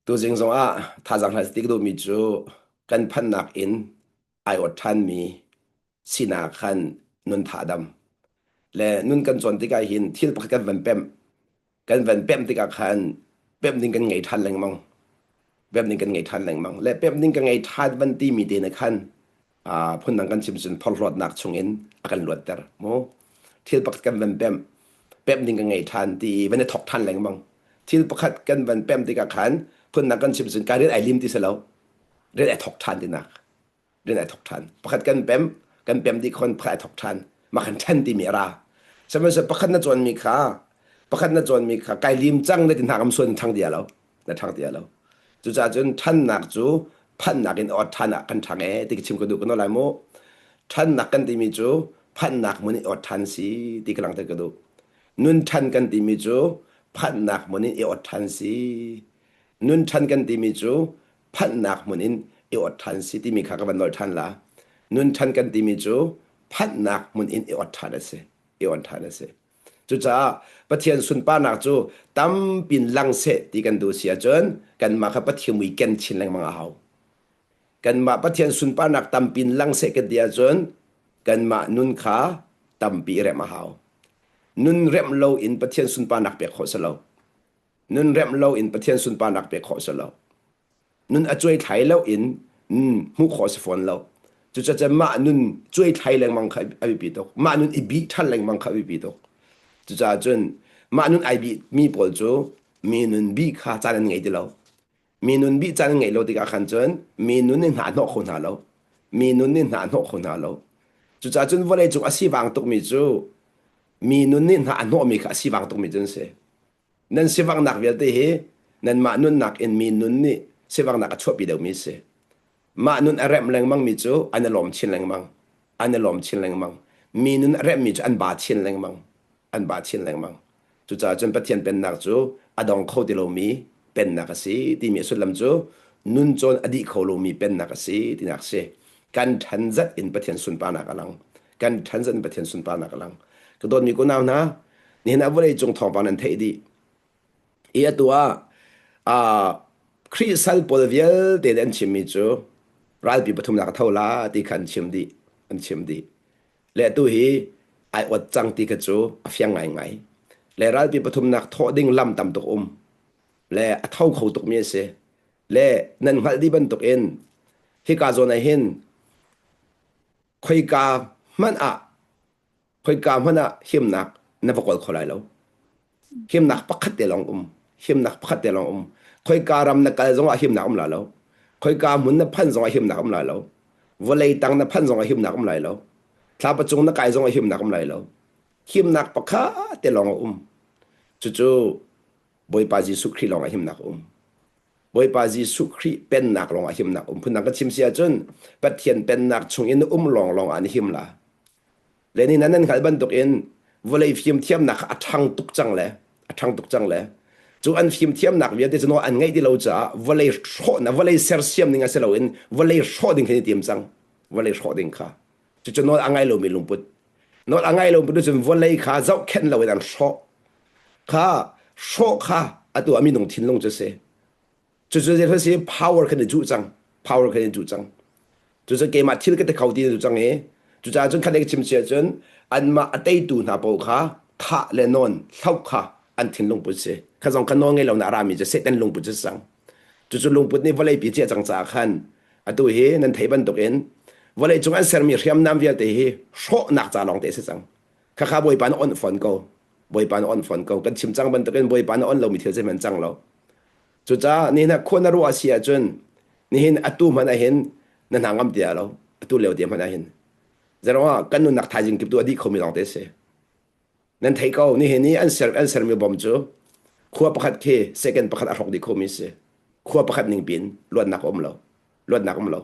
Tuzing zongah thazaang hna ti ka duhmi cu kan phannak in ai awt ṭhanmi sinak khan nun tha a dam. Le nun kan cawn tikah hin thil pakhat kan van pemh kan van pemh tikah khan pemh ding kan ngei ṭhan lengmang. Pemh ding kan ngei ṭhan lengmang. Le pemh ding ka ngei ṭhan van timi te na khan phundang kan chim cun phorhlawtnak chungin a kan luatter mu. Thil pakhat kan van pemh pemh ding ka ngei ṭhan ti i van i thok ṭhan lengmang. Thil pakhat kan van pemh tikah khan phundang kan chim cun ka rian ai lim ti si lo. Rian ai thok ṭhan tinak. Rian ai thok ṭhan. Pakhat kan pemh, kan pemh dih khon pakhat ai thok ṭhan. Mah kan ṭhen timi a ra. Sihmanhsehlaw pakhat na cawnmi kha pakhat na cawnmi kha kai lim cang na ti hna kam suan ṭhang dia lo. Na ṭhang dia lo. Cucaah cun ṭhannak cu phannak in awt ṭhan ah kan ṭhang ee ti ka chim ka duh ka nawl lai mu. Ṭhannak kan timi cu phannak mun in awt ṭhan si ti ka langhter ka duh. Nun ṭhan kan timi cu phannak mun in i awt ṭhan si. Nun ṭhan kan timi cu phanhnak hmun in i ot ṭhan si timi kha ka van nawl ṭhan la. Nun ṭhan kan timi cu phanhnak hmun in i ot ṭhan a si. I on ṭhan a si. Cucaah Pathian sunparnak cu tampin lang seh ti kan duh si ahcun kanmah kha Pathian mui ken chin lengmang a hau. Kanmah Pathian sunparnak tampin lang seh kan ti ahcun kanmah nun kha tampi i remh a hau. Nun remh lo in Pathian sunparnak pek khawh si lo. Nun remh lo in Pathian sunparnak pek khawh si lo. Nun a cuai thlai lo in hmuh khawh si fawn lo. Cucaah mah nun cuai thlai lengmang kha a biapi tuk. Mah nun i bih ṭhan lengmang kha a biapi tuk. Cucaah cun mah nun ai bih mi pawl cu mi nun bih kha caan an ngei ti lo. Mi nun bih caan an ngeih lo tikah khan cun mi nun nih hna a hnawh kho hna lo. Mi nun nih hna a hnawh kho hna lo. Cucaah cun vawlei cung a sivang tukmi cu mi nun nih hna a hnawhmi kha a sivang tukmi cu an si. Nan sivanghnak vialte hi nanmah nunnak in mi nun nih sivanghnak a chuahpi deuhmi a si. Mah nun a remh lengmangmi cu an i lawm chin lengmang. An i lawm chin lengmang. Mi nun a remhmi cu an ba chin lengmang. An ba chin lengmang. Cucaah cun Pathian pennak cu a dong kho ti lomi pennak a si timi a sullam cu nun cawn a dih kho lomi pennak a si tinak a si. Kan ṭhan zat in Pathian sunparnak a lang. Kan ṭhan zat in Pathian sunparnak a lang. Ka dawtmi kunau hna, Nihin ah vawleicung thawngpang nan theih dih. I atu ah uh, Khrih sal pawl vialte nih an chimmi cu ralpi pathumnak a tho la ti kha an chim dih. An chim dih. Le atu hi ai ot cang ti kha cu a fiang ngaingai. Le ralpi pathumnak thawh ding lam tam tuk um. Le a tho kho tukmi a si. Le nan hngalh dih bantuk in hika zawn ah hin khoika hmanh ah Khoika hmanh ah himnak na va kawl kho lai lo. Himnak pakhat te lawng um. Himnak pakhat te lawng um. Khoika ram na kal zongah himnak um lai lo. Khoika hmun na phanh zongah himnak um lai lo. Vawlei tang na phanh zongah himnak um lai lo. Thlapa cung na kai zongah himnak um lai lo. Himnak pakhat te lawng a um. Cucu Bawipa Jesuh Khrih lawng ah himnak a um. Bawipa Jesuh Khrih pennak lawng ah himnak um. Phundang ka chim si ahcun Pathian pennak chung in na um lawnglawng ah na him la. Le ni nan hngalh bantukin vawlei fimthiamnak kha a ṭhang tuk cang le a ṭhang tuk cang le cu an fimthiamnak vialte cu nawl an ngeih ti lo caah vawlei hrawhnak vawlei sersiam ning a si loin vawlei hrawh ding kha an i tim cang vawlei hrawh ding kha cucu nawl a ngai lomi lungput nawl a ngai lomi cun vawlei kha zohkhenh loin an hrawh kha hrawh kha atu ah minung thinlung cu a si Cucu zei si power kan i cuh cang. Power kan i cuh cang. Cucu keimah thil ka ti kho ti na cang i cucaah cun khat chim sia cun anmah a teitu hna paoh kha thah le nawn hloh kha an thinlung put si. Kha zong kha nawl ngei lo na rami cu Satan lungput cu cang. Cucu lungput nih vawlei pi cia cang caah khan atu hi nan thei bantuk in vawlei cung an sermi hriamnam vialte hi hrawhnak ca lawng te si cang. Khakha Bawipa na on fawn ko. Bawipa na on fawn ko. Kan chim cang bantukin Bawipa na on lomi thil zeihmanh cang lo. Cucaah nihin ah khua na ruah a si ahcun nihin atu hmanh ahhin na hna ngam ti lo atu lio te hmanh ahhin zeruangah kan nunnak thaizing kip tu a dih khomi lawng te si. Nan thei ko nihin i an ser an sermi bom cu khua pakhat khi second pakhat a hrawk dih khomi si. Khua pakhat ning pin luatnak um lo. Luatnak um lo.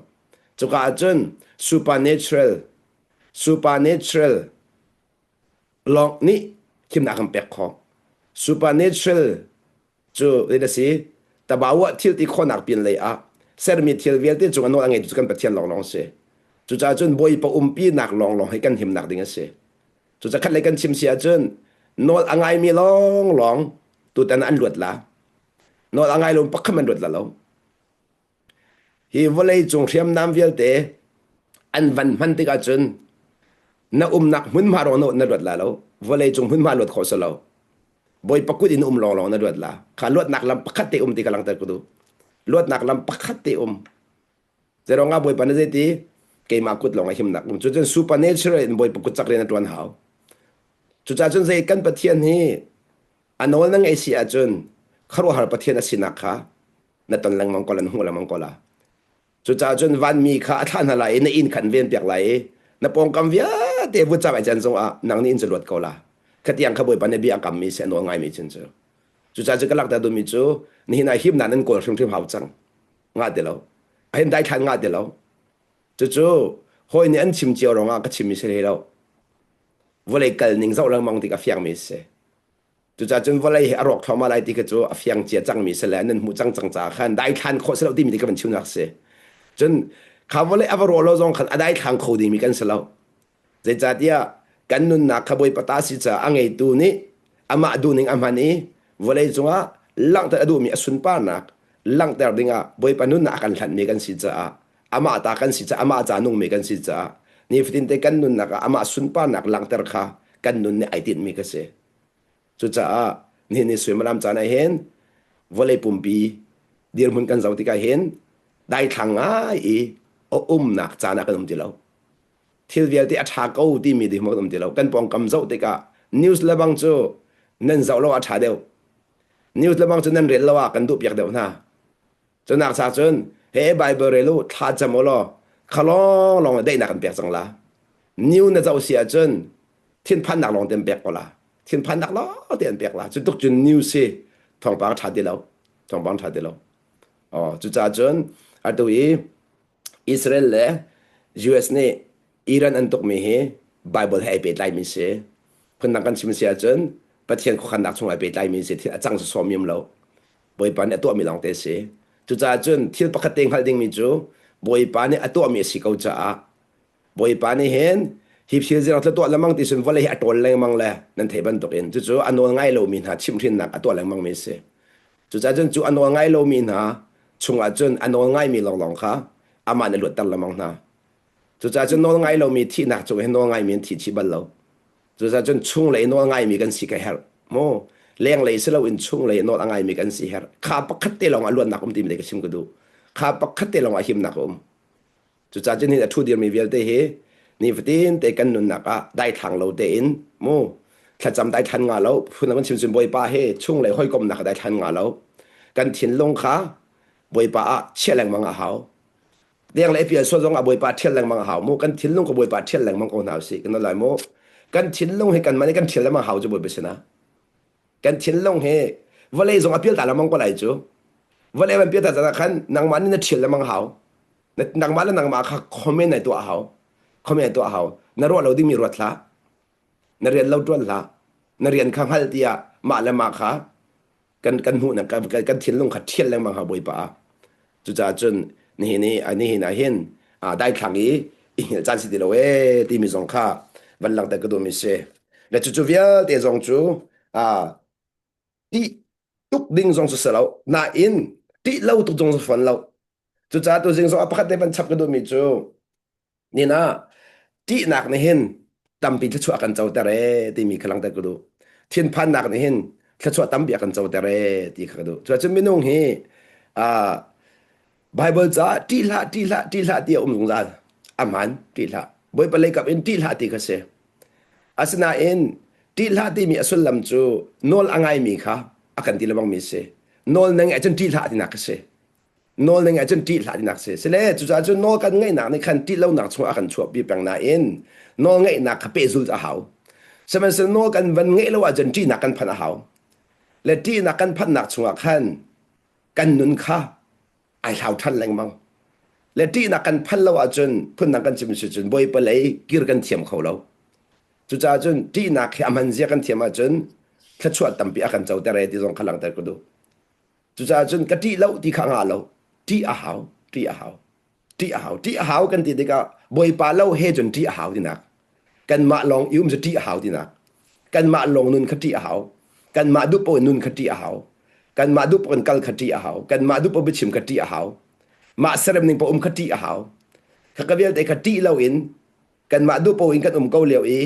Cuka ahcun supernatural supernatural lawng nih thimnak kan pek khawh. Supernatural Cu zeidah si? Tabawa thil ti khawhnak pin lei ah sermi thil vialte cung a nawl a ngeitu cu kan Pathian lawnglawng a si. Cucaah cun Bawipa umpinak lawnglawng hi kan himnak ding a si. Cucaah khat lei kan chim si ahcun nawl a ngaimi lawnglawng tutan ah an luat la. Nawl a ngai lo pakhat man ruat la lo. Hi vawlei cung hriamnam vialte an van hman tikah cun na umnak hmunhma rong na luat la lo. Vawlei cung hmunhma luat khawh si lo. Bawipa kut in um lawnglawng na luat la. Kha luatnak lam pakhat te um ti ka langhter ka duh. Luatnak lam pakhat te um. Zeirong ah Bawipa na zeiti keimah kut lawng a himnak um. Cucun supernatural in Bawipa kut cak rian a ṭuan hau. Cucaah cun zei kan Pathian hi a nawl na ngeih si ahcun khuaruahhar Pathian a sinak kha na ton lengmang ko la na hmuh lengmang ko la. Cucaah cun vanmi kha a thlah hna lai i na inn kha an venpiak lai i na pawngkam vialte vutcam ai can zongah nang nih inn cu luat ko la. Khatiang kha Bawipa nih bia a kammi si a nawl ngaimi cun cu. Cucaah cu ka lakter duhmi cu nihin ah himnak nan kawl hrimhrim hau cang. Ngah ti lo. A hin daithlan ngah ti lo. Cucu hawi nih an chim cio ruangah ka chimmi si hlei lo. Vawlei kal ning zoh lengmang tik a fiangmi si. Cucaah cun vawlei hi a rawk thluahmah lai ti kha cu a fiang cia cangmi si le nan hmuh cang cang caah khan daithlan khawh si lo timi ti ka van chimnak si. Cun kha vawlei a va rawh lo zong khan a daithlang kho dingmi kan si lo. Zeicahtiah kan nunnak kha Bawipa ta si caah a ngeitu nih amah duhning a hman i vawlei cungah langhter a duhmi a sunparnak langhter dingah Bawipa nunnak a kan hlanhmi kan si caah amah ta kan si caah amah ca nungmi kan si caah nifatin te kan nunnak ah amah sunparnak langhter kha kan nun nih ai tinhmi ka si. Cucaah nihin ni suimilam caan ah hin vawlei pumpi dirhmun kan zoh tikah hin daithlang ngai i a umnak caan ah kan um ti lo. Thil vialte a ṭha ko timi dirhmun kan um ti lo. Kan pawngkam zoh tikah news le bang cu nan zoh lo ah ṭha deuh. News le bang cu nan rel lo ah kan duhpiak deuh hna. Cunak cha cun he Bible rel u thla cam u law kha lawnglawng daihnak kan pek cang la. New na zoh si ahcun thinphannak lawng te an pek ko la. Thinphannak lawng te an pek la. Cu tuk cun news hi thawngpang ṭha ti lo. Thawngpang ṭha ti lo. Oh, cucaah cun atu i Israel le US nih Iran an tukmi hi Bible he ai pehtlaimi si. Phundang kan chim si ahcun Pathian khuakhannak chung ai pehtlaimi si. Thil a cang sawsawmi um lo. Bawipa nih a tuahmi lawngte a si. Cucaah cun thil pakhat te hngalh dingmi cu Bawipa nih a tuahmi a si ko caah Bawipa nih hin hi thil zirang tuah lengmang ti cun vawlei hi a ṭawl lengmang le nan theih bantukin cucu a nawl ngai lomi hna chimhhrinnak a tuah lengmangmi a si. Cucaah cun cu a nawl ngai lomi hna chungah cun a nawl ngaimi lawnglawng kha amah nih a luatter lengmang hna. Cucaah cun nawl ngai lomi thihnak cung hin nawl ngaimi an thi chih bal lo. Cucaah cun chunglei nawl ngaimi kan si ka herh. Mu lenglei si loin chunglei nawl a ngaimi kan si herh. Kha pakhat te lawng a luatnak um timi ka chim ka duh. Kha pakhat te lawng a himnak a um. Cucaah cun hin a ṭhu dirmi vialte hi nifatin te kan nunnak ah daithlang lo tein mu thlacam daithlan nga lo phun kan chim cun Bawipa he chunglei hawikomnak daithlan nga lo kan thinlung kha Bawipa ah chiah lengmang a hau deng le pial sual zong ah Bawipa ṭhial lengmang a hau mu kan thinlung ka Bawipa ṭhial lengmang ko hna usih kan lai mu kan thinlung hi kanmah nih kan ṭhial lengmang hau cu Bawipa sinah kan thinlung hi vawlei zong a pial ta lengmang ko lai cu vawlei van pial ta cang ah khan nangmah nih na ṭhial lengmang hau nangmah le nangmah kha comment nai tuah hau comment nai tuah hau na ruah lo dingmi ruat hlah na rian lo ṭuan hlah na rian kha hngal tiah mah le mah kha kan kan hmuhnak kan, kan thinlung kha ṭhial lengmang ha Bawipa ah cucaah cun nihin i nihin ah hin daithlang i i hngilh caan si ti lo ee timi zong kha van langhter ka duhmi si le cucu vialte zong cu ṭih tuk ding zong cu si lo nain ṭih lo tuk zong cu fawn lo cucaah tuzing zong a pakhat te van chap ka duhmi cu Nin ah ṭihnak nih hin tampi thluachuah a kan coter ee timi kha langhter ka duh. Thinphannak nih hin thluachuah tampi a kan coter ee ti kha ka duh. Cuacun minung hi uh, Bible caah ṭih hlah, ṭih hlah, ṭih hlah ti a um zungzal. A hmaan, ṭih hlah. Bawipa leikap in ṭih hlah ti kha si. Asinain ṭih hlah timi a sullam cu nawl a ngaimi kha a kan ti lengmangmi a si. Nawl na ngaih cun ṭih hlah tinak a si. Nawl na ngeih ahcun ṭih hlah tinak si. Sile cucaah cun nawl kan ngeihnak nih khan ṭih lonak chungah a kan chuahpi peng nain nawl ngeihnak kha pehzulh a hau. Sihmanhsehlaw nawl kan van ngeih lo ahcun ṭihnak kan phanh a hau. Le ṭihnak kan phanhnak chungah khan kan nun kha ai hlau ṭhan lengmang. Le ṭihnak kan phanh lo ahcun phundang kan chim si cun Bawipa lei kir kan thiam kho lo. Cucaah cun ṭihnak hi a hman zia kan thiam ahcun thluachuah tampi a kan coter e ti zong kha langhter ka duh. Cucaah cun ka ṭih lo ti kha ngah lo. Ṭih a hau, ṭih a hau, ṭih a hau, ṭih a hau kan ti tikah Bawipa lo he cun ṭih a hau tinak. Kanmah lawng i um cu ṭih a hau tinak. Kanmah lawng nun kha ṭih a hau. Kanmah duh paoh in nun kha ṭih a hau. Kanmah duh paoh in kal kha ṭih a hau. Kanmah duh paoh biachim kha ṭih a hau. Mah serem ning paoh um kha ṭih a hau. Khaka vialte kha ṭih loin kanmah duh paoh in kan um ko lio i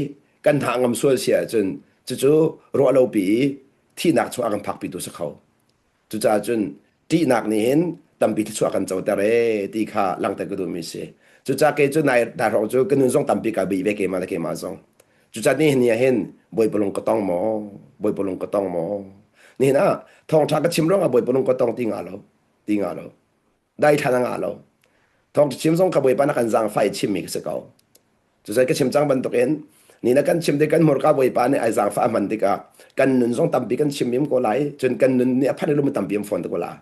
kan hna ngam sual si ahcun cucu ruah lopi i thihnak chung a kan phakpitu si kho. Cucaah cun ṭihnak nih hin tampi thluachuah kan coter ee ti kha langhter ka duhmi si. Cucaah kei cu nai nai hrawng cu ka nun zong tampi ka bi ve keimah le keimah zong. Cucaah nihin ni ah hin Bawipa lung ka tong maw? Bawipa lung ka tong maw? Nihin ah thawngṭha ka chim ruangah Bawipa lung ka tong ti nga lo, ti nga lo. Daithlan a ngah lo. Thawngṭha chim zong kha Bawipa na kan zaangfah i chimmi ka si ko. Cucaah ka chim cang bantukin ni na kan chim tik kan hmurka Bawipa nih ai zaangfah a hman tikah kan nun zong tampi kan chim mim ko lai cun kan nun nih a phanh i lum tampi am fawn te ko la.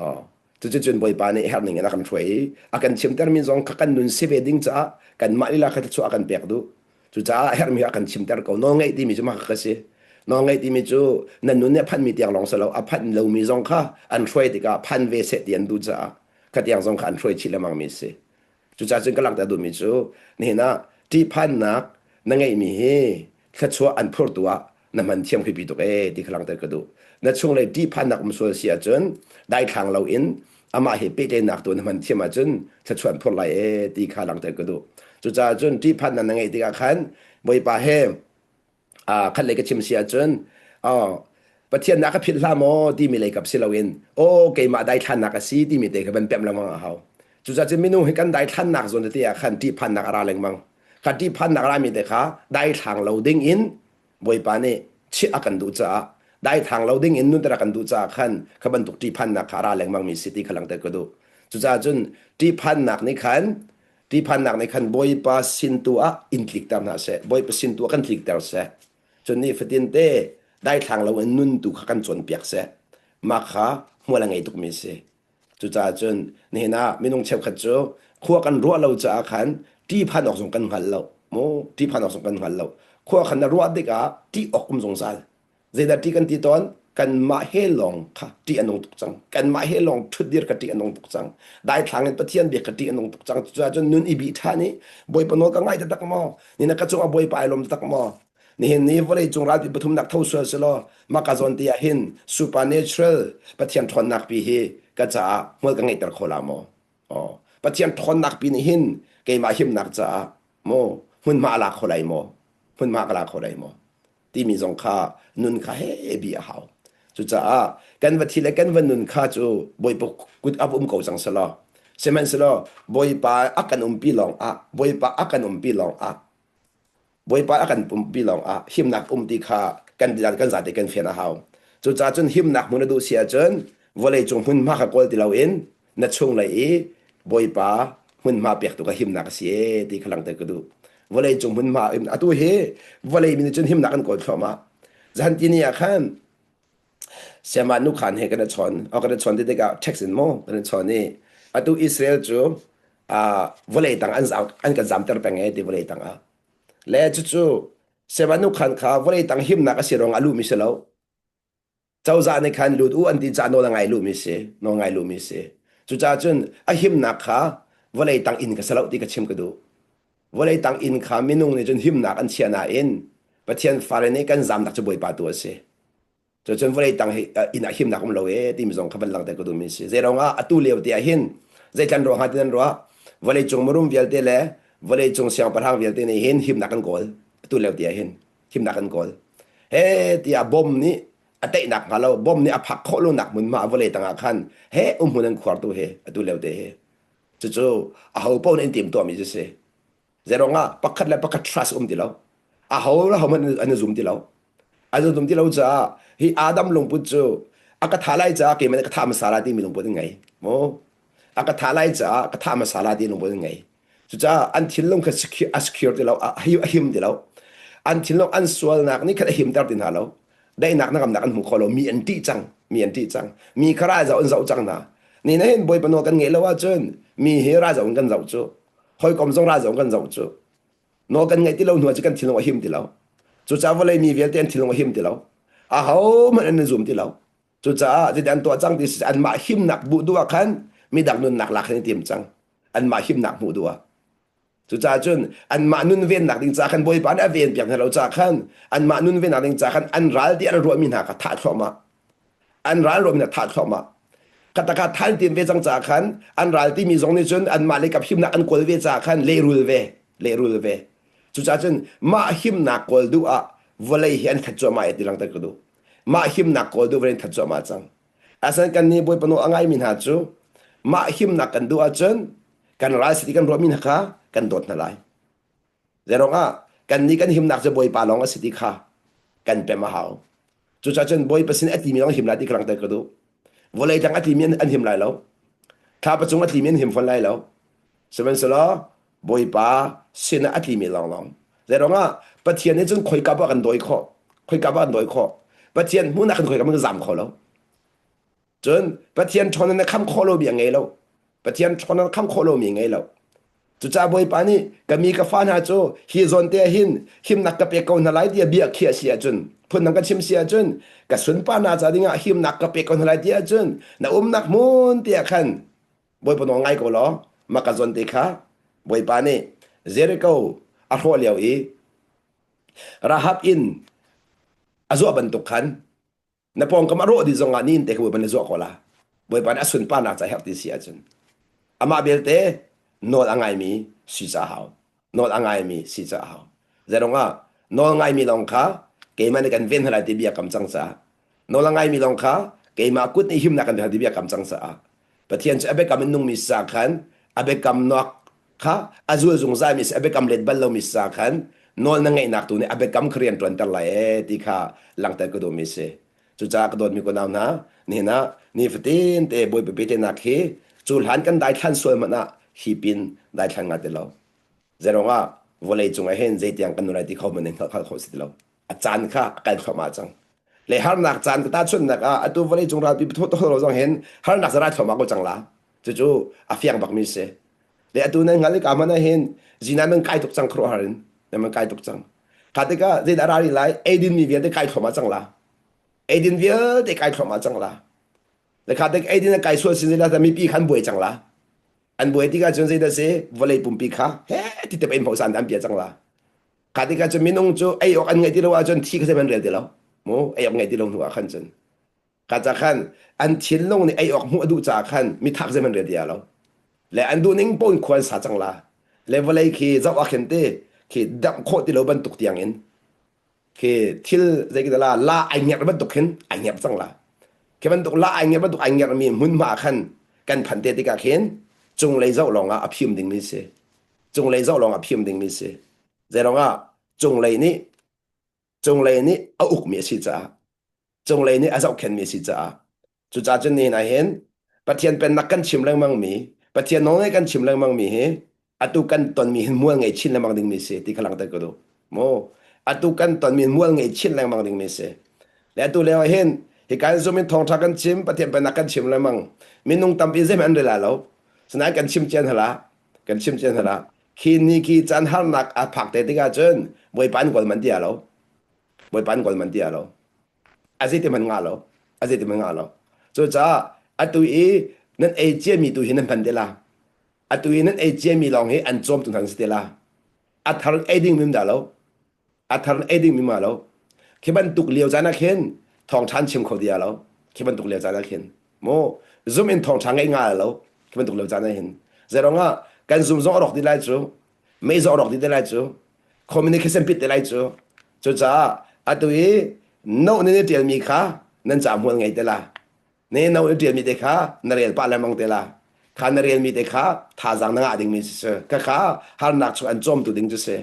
Oh. Cucu cun Bawipa nih herh ning in a kan hruai i a kan chimtermi zong kha kan nun si ve ding caah kanmah lila kha thluachuah a kan pek duh. Cucaah a herhmi a kan chimter ko. Nawlngaih timi cu mah kha si. Nawlngaih timi cu nan nun nih a phanhmi tiang lawng si lo, a phanh lomi zong kha an hruai tikah phan ve seh ti an duh caah kha tiang zong kha an hruai chih lengmangmi a si. Cucaah cun ka langhter duhmi cu nihin ah ṭihphannak na ngeihmi hi thluachuah an phurtu ah na hman thiam khi pi tuk ee ti kha langhter ka duh. Na chunglei ṭihphannak um sual si ahcun daithlang loin amah he pehtlaihnak tu na hman thiam ahcun thluachuah an phurh lai ee ti kha langhter ka duh. Cucaah cun ṭihphannak na ngeih tikah khan Bawipa he khat lei ka chim si ahcun Pathian na ka philh hlah maw timi lei kap si loin aw keimah daithlannak a si timi te kha van pemh lengmang a hau. Cucaah cun minung hi kan daithlannak zawn tete ah khan ṭihphannak a ra lengmang. Kha ṭihphannak a rami te kha daithlang lo ding in Bawipa nih chiah a kan duh caah daithlang lo ding in nunter a kan duh caah khan kha bantuk ṭihphannak kha a ra lengmangmi si ti kha langhter ka duh. Cucaah cun ṭihphannak nih khan ṭihphannak nih khan Bawipa sin tu ah in tlikter hna seh. Bawipa sin tu ah kan tlikter seh. Cun ni fatin te daithlang lo in nun tu kha kan cawnpiak seh. Mah kha hmual a ngei tukmi a si. Cucaah cun nihin ah minung cheukhat cu khua kan ruah lo caah khan ṭihphan awk zong kan hngal lo. Mu ṭihphan awk zong kan hngal lo. Khua khan na ruah tikah ṭih awk um zungzal. Zeidah ṭih kan ti tawn? Kanmah he lawng kha ṭih a nung tuk cang. Kanmah he lawng ṭhutdir ka ṭih a nung tuk cang. Daithlang in Pathian biak ka ṭih a nung tuk cang. Cucaah cun nun i bih ṭhan i Bawipa nawl ka ngai taktak maw? Ni na ka cungah Bawipa ai lawm taktak maw? Nihin ni vawleicung ralpi pathumnak tho sual selaw maka zawn te ah hin supernatural Pathian ṭhawnnak pi hi ka caah hmual ka ngeihter kho la maw? Oh, Pathian ṭhawnnak pi nih hin keimah himnak caah maw hmunhma a la kho lai maw? Hmunhma ka la kho lai maw? Timi zong kha nun kha he bi a hau. Cucaah kan va thi le kan va nun kha cu Bawipa kut a um ko cang selaw sihmanhsehlaw Bawipa a kan umpi lawng ah Bawipa a kan umpi lawng ah Bawipa a kan pumpi lawngah himnak um ti kha kan kan zate kan fian a hau. Cucaah cun himnak hmun na duh si ahcun vawleicung hmunhma kha kawl ti loin na chunglei i Bawipa hmunhma pek tu kha himnak a si ee ti kha langhter ka duh. Vawleicung hmunhma atu hi vawlei mi nih cun himnak an kawl thluahmah. Zahan ti ni ah khan Siamah nu khan he kan i chawn. O kan i chawn ti tikah text in maw kan i chawn i atu Israel cu uh, vawlei tang an an kan zamter peng e ti vawlei tang ah. Le cucu Siamah nu khan kha vawlei tang himnak a si ruang a luhmi si lo. Cozah nih khan lut u an ti caah nawl a ngai luhmi si, nawl ngai luhmi si. Cucaah cun a himnak kha vawlei tang inn ka si lo ti ka chim ka duh. Vawlei tang inn kha minung nih cun himnak an chiah nain Pathian fale nih kan zamnak cu Bawipa tu a si. Cucun vawlei tang hi inn ah himnak um lo e timi zong kha van langhter ka duhmi si. Zei ruangah atu lio te ah hin zeitlan ruang ha ti nan ruah vawlei cung mirum vialte le vawlei cung siangpahrang vialte nih hin himnak an kawl atu lio te ah hin himnak an kawl. He tiah bom nih a teihnak hnga lo bom nih a phak khawh lo nak hmunhma vawlei tang ah khan he umhmun an khuar tu he atu lio te hi cucu aho paoh nih an timtuahmi cu si. Zeiruangah pakhat le pakhat trust um ti lo. Aho le hohmanh an i zum ti lo. An i zum ti lo caah hi Adam lungput cu a ka thah lai caah keimah nih ka thah hmasa lai timi lungput an ngei. Mu a ka thah lai caah ka thah hmasa lai ti lungput an ngei. Cucaah an thinlung kha a secure ti lo, a him ti lo. An thinlung an sualnak nih khan a himter ti hna lo. Daihnak na ngamnak an hmu kho lo. Mi an ṭih cang. Mi an ṭih cang. Mi kha ral zoh an zoh cang hna. Ni na hin Bawipa nawl kan ngeih lo ahcun mi hi ral zoh in kan zoh cu. Hawikom zong ral zong kan zoh cu. Nawl kan ngaih ti lo hnu ah cu kan thinlung a him ti lo. Cucaah vawlei mi vialte an thinlung a him ti lo. Ahohmanh an zum ti lo. Cucaah zeidah an tuah cang ti si anmah himnak buh duh ah khan midang nunnak lak khan i tim cang. Anmah himnak hmuh duh ah. Cucaah cun anmah nun vennak ding caah khan Bawipa nih a ven piak hna lo caah khan anmah nun vennak ding caah khan an ral ti an ruahmi hna kha thah thluahmah. An ral ruam in a thah thluahmah. Khataka than tim ve cang caah khan an ral timi zong nih cun anmah le kap himnak an kawl ve caah khan lehrul ve, lehrul ve. Cucaah cun mah himnak kawl duh ah vawlei hi an that cuahmah e ti langter ka duh. Mah himnak kawl duh vawlei an that cuahmah cang. Asan kan nih Bawipa nawl a ngaimi hna cu mah himnak kan duh ahcun kan ral si ti kan ruahmi hna kha kan dawt hna lai. Zeirong ah kannih kan himnak cu Bawipa lawng a si ti kha kan pem a hau. Cucaah cun Bawipa sin a timi lawng him lai ti ka langhter ka duh. Vawlei tang a tlimi an him lai lo. Thlapa cung a tlimi an him fawn lai lo. Sihmanhsehlaw Bawipa sin ah a tlimi lawnglawng. Zeirong ah Pathian nih cun khoika paoh kan dawi khawh. Khoika paoh kan dawi khawh. Pathian hmun ah kan khoika kan zam kho lo. Cun Pathian ṭhawn in na kham khawh lomi a ngei lo. Pathian ṭhawn in kham khawh lomi a ngei lo. Cucaah Bawipa nih ka mi ka fa hna cu hi zawn te ah hin himnak ka pek ko hna lai tiah bia khiah si ahcun phundang ka chim si ahcun ka sunparnak ca dingah himnak ka pek ko hna lai ti ahcun na umnak hmun te ah khan Bawipa nawl ngai ko law mah ka zawn te kha Bawipa nih Jericho a hrawh lio i Rahab inn a zuah bantuk khan Na pawngkam a rawh dih zongah ni in te kha Bawipa na zuah ko la. Bawipa nih a sunparnak ca herh ti si ahcun. Amah belte nawl a ngaimi si ca hau. Nawl a ngaimi si ca hau. Zeirong ah nawl ngaimi lawng kha keimah nih kan ven hna lai ti bia kam cang caah nawl a ngaimi lawng kha keimah kut nih himnak kan pek ti bia kam cang caah Pathian cu a biakam in nungmi sa khan a biakam nok kha a zul zungzalmi si a biakam let bal lomi sa khan nawl na ngeihnak tu nih a biakam kha rian ṭuanter lai ee ti kha langhter ka duhmi si. Cucaah ka dawtmi kunau hna, nihin ah nifatin te Bawipa pehtlaihnak hi cu hlan kan daithlan sual hmanh ah hi pin daithlan nga ti lo. Zeirong ah vawlei cung ah hin zeitiang kan nun lai ti kho man in hngalh khawh si ti lo. A caan kha a kal thluahmah cang. Le harnak caan ka tahchunhnak ah atu vawlei cung ralpi pathawh lo zong hin harnak zara thluahmah ko cang la. Cucu a fiang bakmi si. Le atu nan hngal i ka hmanh ah hin zina nan kai tuk cang khuaruahhar in nan man kai tuk cang. Kha tikah zeidah ra rih lai eidin mi vialte kai thluahmah cang la. Eidin vialte kai thluahmah cang la. Le kha tik eidin a kai sual sin la mipi khan buai cang la. An buai tikah cun zeidah si vawlei pumpi kha he ti te in hmosan an pia cang la. Kha tikah cun minung cu ei awk an ngeih ti lo ahcun thi kha zei an rel ti lo. Mu ei awk ngeih ti lo hnu ah khan cun Ka ca khan an thinlung nih ei awk hmuh a duh caah khan mithak zeihmanh rel ti lo. Le an duh ning pawn khua an sa cang la. Le vawlei khi zoh ah khin te khi damh khawh ti lo bantuk tiang in khi thil zei ki la la ai ngerh bantuk khin ai ngerh cang la. Khi bantuk la ai ngerh bantuk ai ngerh mi hmunhma ah khan kan phan te tikah khin cunglei zoh lawng ah a phim ding mi si. Cunglei zoh lawng ah phim ding mi si. Zeirong ah cunglei nih cunglei nih a uk mi a si caah cunglei nih a zohkhenhmi a si caah cucaah cun nihin ah hin Pathian pennak kan chim lengmang mi Pathian nawlngaih kan chim lengmang mi hi atu kan tonmi hin mual ngei chin lengmang dingmi si ti kha langhter ka duh mu atu kan tonmi mual ngei chin lengmang dingmi si le atu lio ah hin hi kan zum in thawngtha kan chim Pathian pennak kan chim lengmang minung tampi zeihmanh an rel lo sinain kan chim cian hala kan chim cian hala khi ni khi caan harnak a phak te tikah cun Bawipa an kawl man ti lo Bawipa an kawl man ti lo a zeiti hmanh ngah lo a zeiti hmanh ngah lo cucaah atu i nan ei ciami tu hi nan hman te la atu i nan ei ciami lawng hi an cawm tu hna si te la a thar ei ding mim dah lo a thar ei ding mim ma lo khi bantuk lio caan ah khin thawngṭha chim kho dia lo khi bantuk lio caan ah khin mu zum in thawngṭha ngeih nga lo khi bantuk lio caan ah hin zeirong ah kan zum zong a rawk dih lai cu mei zong a rawk dih te lai cu communication pit te lai cu cucaah atu i no nan i ṭialmi kha nan ca hmual ngei te la ne no i ṭialmi te kha na rel pah lengmang te la kha na relmi te kha thazaang na ngah dingmi si si ka kha harnak chung an cawmtu ding cu si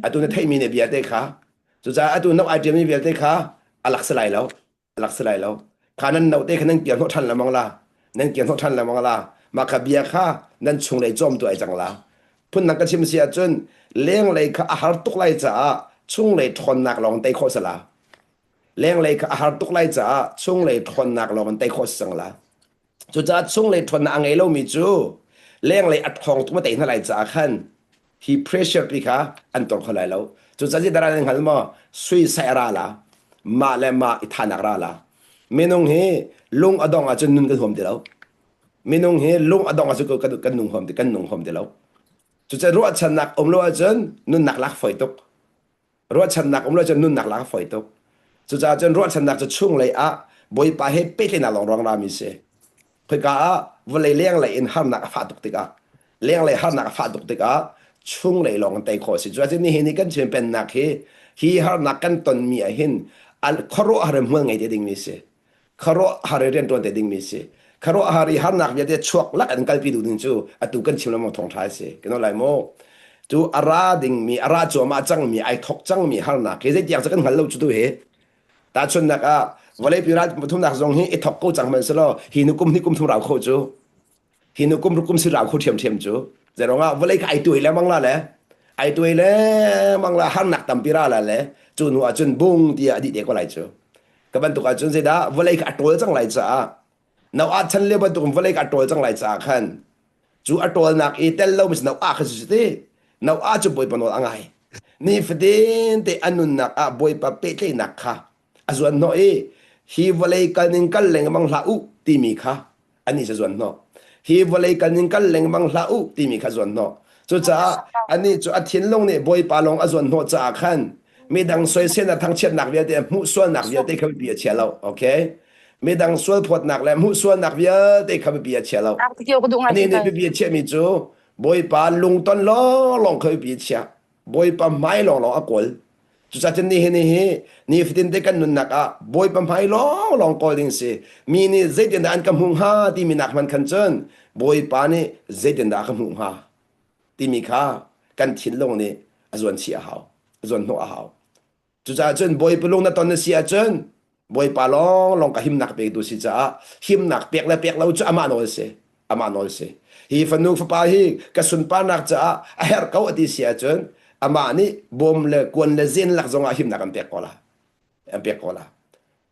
atu na theihmi ne bia te kha cucaah atu no ai ṭialmi vialte kha a lak si lai lo a lak si lai lo. Kha nan note kha nan kir hnawh ṭhan lengmang la. Nan kir hnawh ṭhan lengmang la. Mah kha bia kha nan chunglei cawmtu ai cang la. Phundang ka chim si ahcun lenglei kha a har tuk lai caah chunglei ṭhawnnak lawng tei khawh si la. Lenglei kha a har tuk lai caah chunglei ṭhawnnak lawng in tei khawh si cang la. Cucaah chunglei ṭhawnnak a ngei lomi cu lenglei a ṭhawng tuk ma tei hna lai caah khan hi pressure pi kha an tor kho lai lo. Cucaah zeidah nan hngal maw? Suicide ra la. Mah le mah i thahnak ra la. Minung hi lung a dong ahcun nun kan huam ti lo. Minung hi lung a dong ahcun kan, kan nung huam ti kan nung huam ti lo. Cucaah ruahchannak um lo ahcun nunnak lak fawi tuk. Ruahchannak um lo cun nunnak lak a fawi tuk. Cucaah cun ruahchannak cu chunglei ah Bawipa he pehtlaihnak lawng ruang rami si. Khoika ah vawlei lenglei in harnak a fah tuk tikah lenglei harnak a fah tuk tikah chunglei lawng in tei khawh a si. Cuacun nihin ni kan Chin pennak hi hi harnak kan tonmi ah hin khuaruahhar in hmual ngei te dingmi si. Khuaruahhar in rianṭuan te dingmi si. Khuaruahhar i harnak vialte chuak lak in kalpi duh ding cu atu kan chim lengmang thawngṭha a si. Kan lai maw? Cu a ra dingmi, a ra cuahmah cangmi, ai thok cangmi harnak hi zeitiang cu kan hngal lo cu tu hi. Tahchunhnak ah vawleipi ral pathumnak zong hi i thok ko cang hmanhsehlaw hi nu kum hi kum thum rau kho cu hi nu kum kum si rau kho ṭhiamṭhiam cu zeirong ah vawlei kha ai tuai lengmang la le ai tuai lengmang la harnak tampi ra la le cu hnu ah cun bung tiah a dih te ko lai cu ka bantuk ah cun zeidah vawlei kha a ṭawl cang lai caah Noah chan lio bantuk in vawlei kha a ṭawl cang lai caah khan cu a ṭawlnak i tel lo mi Noah kha si ti Noah cu Bawipa nawl a ngai nifatin te a nunnak ah Bawipa pehtlaihnak kha a zuan hnawh i hi vawlei kal ning kal lengmang hlah u timi kha anih cu zuan hnawh hi vawlei kal ning kal lengmang hlah u timi kha zuan hnawh cucaah anih cu a thinlung nih Bawipa lawng a zuan hnawh caah khan midang soiselnak thangchiatnak vialte hmuh sualnak vialte kha biapi a chia lo okay midang sualphawtnak le hmuhsualnak vialte kha biapi a chia lo. Anih nih biapi a chiahmi cu Bawipa lungton lawnglawng kha biapi a chiah. Bawipa hmai lawnglawng a kawl. Cucaah cun nihin hi nifatin te kan nunnak ah Bawipa hmai lawnglawng kawl ding si. Mi nih zeitindah an ka hmuh hnga timi nak hmanh khan cun Bawipa nih zeitindah a ka hmuh hnga timi kha kan thinlung nih a zuan chih a hau, a zuan hnawh a hau. Cucaah cun Bawipa lung na ton na si ahcun Bawipa lawnglawng ka himnak pektu si caah himnak pek le pek lo cu amah nawl si. Amah nawl si. Hi fanu fapa hi ka sunparnak caah a herh ko a ti si ahcun amah nih bawm le kuan le zen lak zongah himnak an pek ko la. An pek ko la.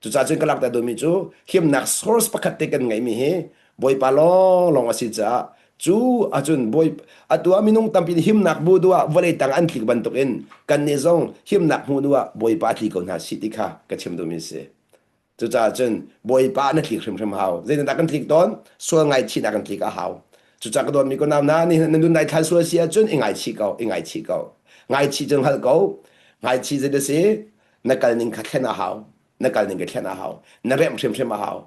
Cucaah cun ka langhter duhmi cu himnak source pakhat te kan ngeihmi hi Bawipa lawnglawng a si caah cu ahcun Bawi atu ah minung tampi nih himnak bu duh ah vawlei tang an tlik bantukin kannih zong himnak hmuh duh ah Bawipa a tli ko hna sih ti kha ka chim duhmi a si. Cucaah cun Bawipa na tlik hrimhrim hau. Zeitindah kan tlik tawn? Sual ngaihchihnak kan tlik a hau. Cucaah ka dawtmi ko nau hna, nihin na nun nai thlai sual si ahcun i ngaichih ko, i ngaichih ko. Ngaichih cu hngalh ko. Ngaichih zei a si? Na kal ning kha thlen a hau na kal ning ka thlen a hau na remh hrimhrim a hau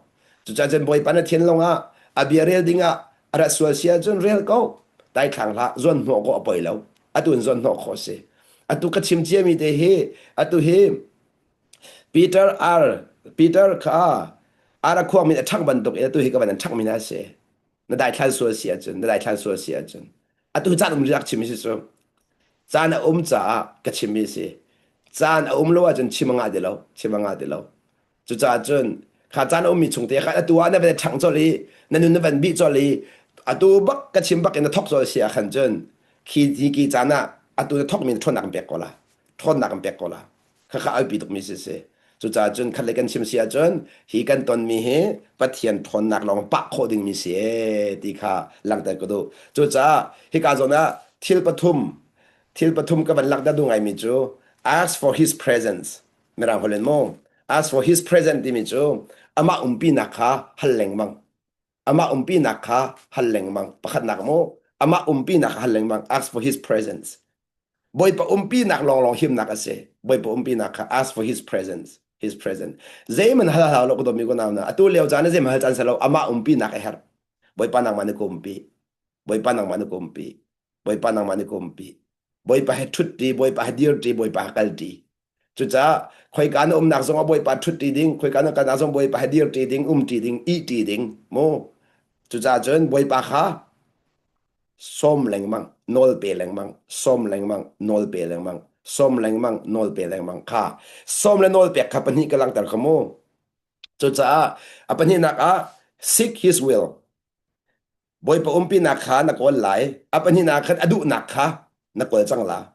cucaah cun bawipa na thinlung ah a bia rel ding ah a rat sual si ahcun rel ko daithlang hlah zuan hnawh ko a poi lo atu in zuan hnawh khawh si atu ka chim ciami te hi atu hi Peter R Peter kha ara khuang min a ṭhang bantuk in atu hi ka van an ṭhang mi na si na daithlan sual si ahcun na daithlan sual si ahcun atu caan um rak chim si cu caan a um caah ka chimmi si caan a um lo ahcun chim a ngah ti lo chim a ngah ti lo cucaah cun kha caan a ummi chung te khan atu ah na van ṭhang colh i na nun na van bih colh i atu bak ka chim bak in na thok colh si ah khan cun khi hi ki caan ah atu na thokmi ṭhawnnak an pek ko la ṭhawnnak an pek ko la Khakha a biapi tukmi si si. Cucaah cun khat le kan chim si ahcun hi kan tonmi hi Pathian ṭhawnnak lawng pah khawh dingmi si ee ti kha langhter ka duh. Cucaah hika zawn ah thil pathum thil pathum ka van langhter duh ngaimi cu ask for his presence mirang holh in mu ask for his presence timi cu amah umpinak kha hal lengmang amah umpinak kha hal lengmang pakhatnak mu amah umpinak kha hal lengmang ask for his presence Bawipa umpinak lawnglawng himnak a si. Bawipa umpinak kha ask for his presence. His presence. Zeihmanh hal hau lo ka dawtmi ka nau na. Atu lio caan ah zeihmanh hal caan si lo. Amah umpinak a herh. Bawipa nangmah na ka umpi. Bawipa nangmah na ka umpi. Bawipa nangmah na ka umpi. Bawipa he ṭhutṭi, Bawipa he dirṭi, Bawipa he kalṭi. Cucaah khoika na umnak zongah Bawipa ṭhutṭi ding, khoika na kalnak zong Bawipa he dirṭi ding, umṭi ding, ihṭi ding. Mu. Cucaah cun Bawipa kha Sawm lengmang, nawl pe lengmang, sawm lengmang, nawl pe lengmang, sawm lengmang, nawl pe lengmang kha sawm le nawl pek kha pahnih ka langhter kha mu. Cucaah a pahnihnak ah seek his will. Bawipa umpinak kha na kawl lai. A pahnihnak khan a duhnak kha na kawl cang la.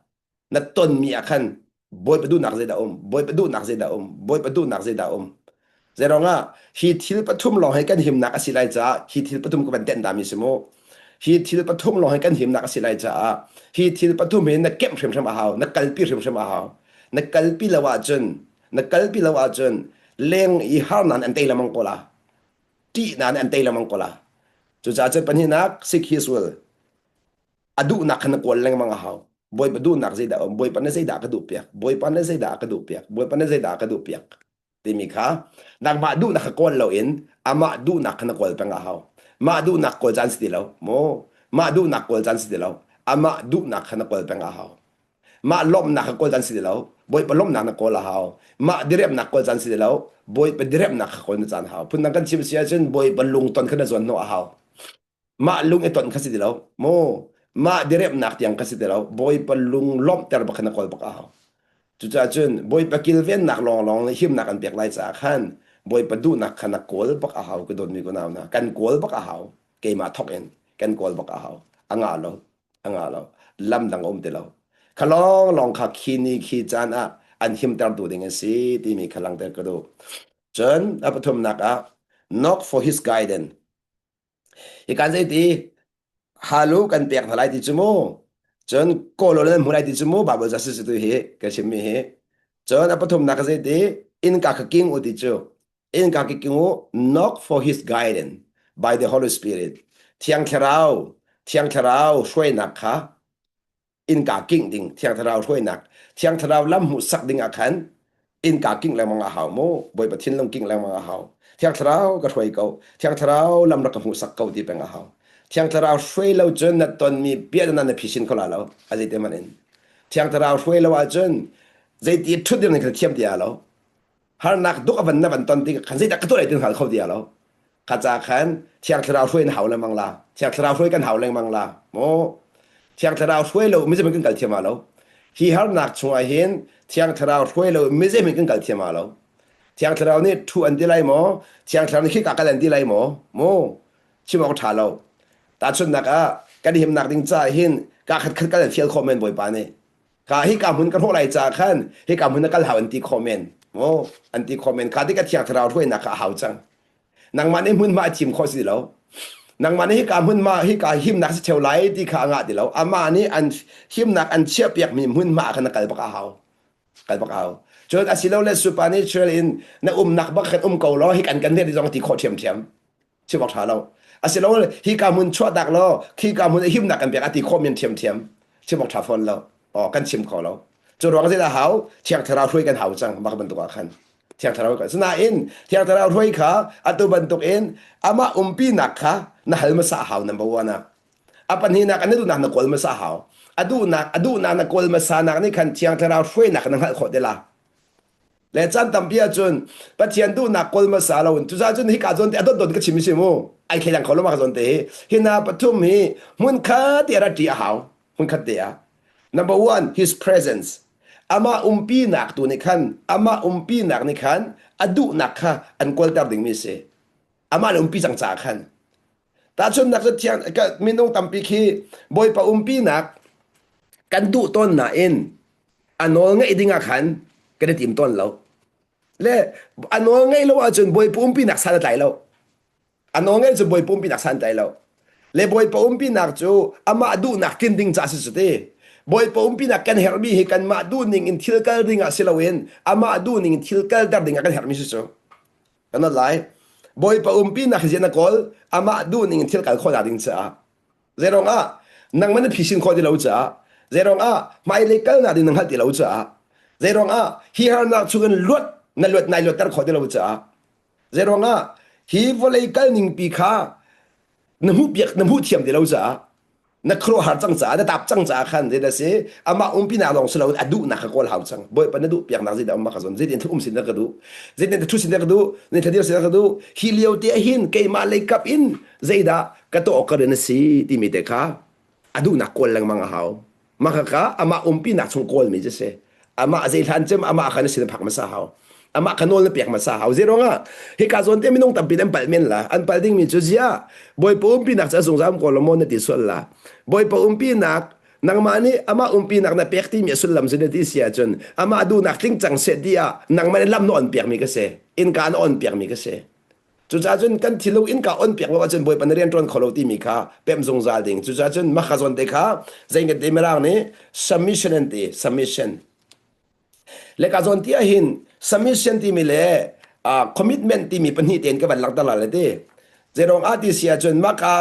Na tonmi ah khan Bawipa duhnak zeidah um Bawipa duhnak zeidah um Bawipa duhnak zeidah um Zeiruangah hi thil pathum lawng hi kan himnak a si lai caah hi thil pathum ka van tenh dami si mu hi thil pathum lawng hi kan himnak a si lai caah hi thil pathum hi na kemh hrimhrim a hau na kalpi hrimhrim a hau na kalpi lo ahcun na kalpi lo ahcun leng i harnan an tei lamang ko la ṭihnak an tei lamang ko la cucaah cun pahnihnak seek his will a duhnak kha na kawl lengmang a hau bawipa duhnak zeidah um bawipa na zeidah ka duh piak bawipa na zeidah ka duh piak bawipa na zeidah ka duh piak. Timi kha nangmah duhnak kha kawl loin amah duhnak kha na kawl peng a hau. Mah duhnak kawl caan si ti lo. Maw mah duhnak kawl caan si ti lo. Amah duhnak kha na kawl peng a hau. Mah lawmhnak kha kawl caan si ti lo. Bawipa lawmhnak na kawl a hau. Mah diriamnak kawl caan si ti lo. Bawipa diriamnak kha kawl na caan hau. Phundang kan chim si ahcun Bawipa lungton kha na zuan hnawh a hau. Mah lung i ton kha si ti lo. Mu mah diriamnak tiang kha si ti lo. Bawipa lung lawmhter bak kha na kawl bak a hau. Cucaah cun Bawipa kilvennak lawnglawng nih himnak an pek lai caah khan Bawipa duhnak kha na kawl bak a hau ka dawtmi ka nau hna. Kan kawl bak a hau. Keimah thawk in kan kawl bak a hau. A ngah lo. A ngah lo. Lam dang a um ti lo. Kha lawnglawng kha khi ni khi caan ah an himtertu ding a si timi kha langhter ka duh. Cun a pathumnak ah knock for his guidance. Hi kan zeiti halu kan pek hna lai ti cu mu. Cun kawlawl nan hmu lai ti cu mu Bible ca si tu hi ka chimmi hi. Cun a pathumnak ka zeiti innka kha king u ti cu. Innka ki king u knock for his guidance by the Holy Spirit. Thiang Thlarau, Thiang Thlarau hruainak kha innka kingh ding Thiang Thlarau hruainak Thiang Thlarau lam hmuhsak ding ah khan innka kingh lengmang a hau mu Bawipa thinlung kingh lengmang a hau Thiang Thlarau ka hruai ko Thiang Thlarau lam rak ka hmuhsak ko ti peng a hau Thiang Thlarau hruai lo cun na tonmi piahtana na phisin kho la lo a zeite hmanh in Thiang Thlarau hruai lo ahcun zeiti ṭhut ding na thiam ti lo harnak duk a van na van ton tik khan zeidah ka tuah lai ti hngal kho ti lo kha ca khan thiang thlarau hruai na hau lengmang la thiang thlarau hruai kan hau lengmang la mu thiang thlarau hruai lo mi kan kal thiam lo hi harnak chungah hin thiang thlarau hruai lo mi zei kan kal thiam lo thiang thlarau nih thu an ti lai maw thiang thlarau nih khika kal an ti lai maw mu chim awk ṭha lo tahchunhnak ah kan himnak ding caah hin ka khat khat kal an fial khawh men bawipa nih Ka hika hmun ka hrawh lai caah khan hika hmun na kal hau an ti khawh men. Maw an ti khawh men. Kha tikah Thiang Thlarau hruainak kha a hau cang. Nangmah nih hmunhma a thim khawh si lo. Nangmah nih hika hmunhma hika himnak si theo lai ti kha a ngah ti lo. Amah nih an himnak an chiahpiakmi hmunhma ah khan na kal bak a hau. Kal bak a hau. Cun asilole supernatural in na umnak bak khan um ko law hikan kan rian zong ti khawh ṭhiamṭhiam. Chim awk ṭha lo. Asilole hika hmun chuahtak law khika hmun a himnak kan pek a ti khawh men ṭhiamṭhiam. Chim awk ṭha fawn lo. Aw kan chim kho lo. Cu ruang zeidah hau? Thiang Thlarau hruai kan hau cang bak bantuk ah khan. Thiang Thlarau kan. Sinain Thiang Thlarau hruai kha atu bantuk in amah umpinak kha na hal hmasa hau number one ah. A pahnihnak ah na duhnak na kawl hmasa hau. A duhnak a duhnak na kawl hmasa nak nih khan Thiang Thlarau hruainak na hngalh khawh te la. Le caan tampi ahcun Pathian duhnak kawl hmasa lo in cucaah cun hika zawn te a dot dot ka chim si mu ai thleilang kho lo ma zawn te hi hi hna pathum hi hmun khat te ra ṭi a hau hmun khat te ah number one his presence amah umpinak tu nih khan amah umpinak nih khan a duhnak kha an kawlter dingmi a si amah le umpi cang caah khan tahchunhnak cu thiang minung tampi khi bawipa umpinak kan duh tawn nain a nawl ngeih ding ah khan kan i tim tawn lo le a nawl ngeih lo ahcun bawipa umpinak san a tlai lo a nawl ngeih cu bawipa umpinak san tlai lo le bawipa umpinak cu amah duhnak tlin ding ca si cu ti bawipa umpinak kan herhmi hi kanmah duhning in thil kal ding ah si loin amah duhning in thil kalter ding ah kan herhmi si cu kan lai bawipa umpinak hi zian a kawl amah duhning in thil kal khawhnak ding caah Zeirong ah nangmah na phisin khawh ti lo caah zeirong ah hmailei kalnak ding na hngalh ti lo caah zeirong ah hi harnak chungin luat na luat nai luatter khawh ti lo caah zeirong ah hi vawlei kal ning pi kha na hmuh piak na hmuh thiam ti lo caah na khuaruahhar cang caah na tap cang caah khan zeidah si amah umpinak lawng si loin a duhnak kha kawl hau cang bawipa na duh piaknak zeidah um ma ka zon zeitin um sin ka duh zeitin thu sin ka duh zeitin thadir sin ka duh hi lio te hin keimah lei kap in zeidah ka tuah awk ka rian a si timi te kha a duhnak kawl lengmang a hau mah kha amah umpinak chung kawlmi cu si amah zei hlan cem amah kha na sin phak hmasa hau amah kha nawl na pek hmasa hau zei ruangah hika zawn te minung tampi an palh men la an palh dingmi cu zia bawipa umpinak cu a zungzal um ko lo maw na ti sual la bawipa umpinak nangmah nih amah umpinak na pek timi a sullam cu na ti si ahcun amah duhnak tling cang seh ti ah nangmah nih lam na on piakmi ka si innka na on piakmi ka si Cucaah cun kan thilung innka on piak lo ahcun Bawipa na rian ṭuan kho lo timi kha pemh zungzal ding. Cucaah cun mah kha zawn te kha zei kan ti Mirang nih submission an ti submission. Le ka zawn ti ahhin submission timi le uh, commitment timi pahnih tein ka van langhter la le ti. Zeirong ah ti si ahcun mah ka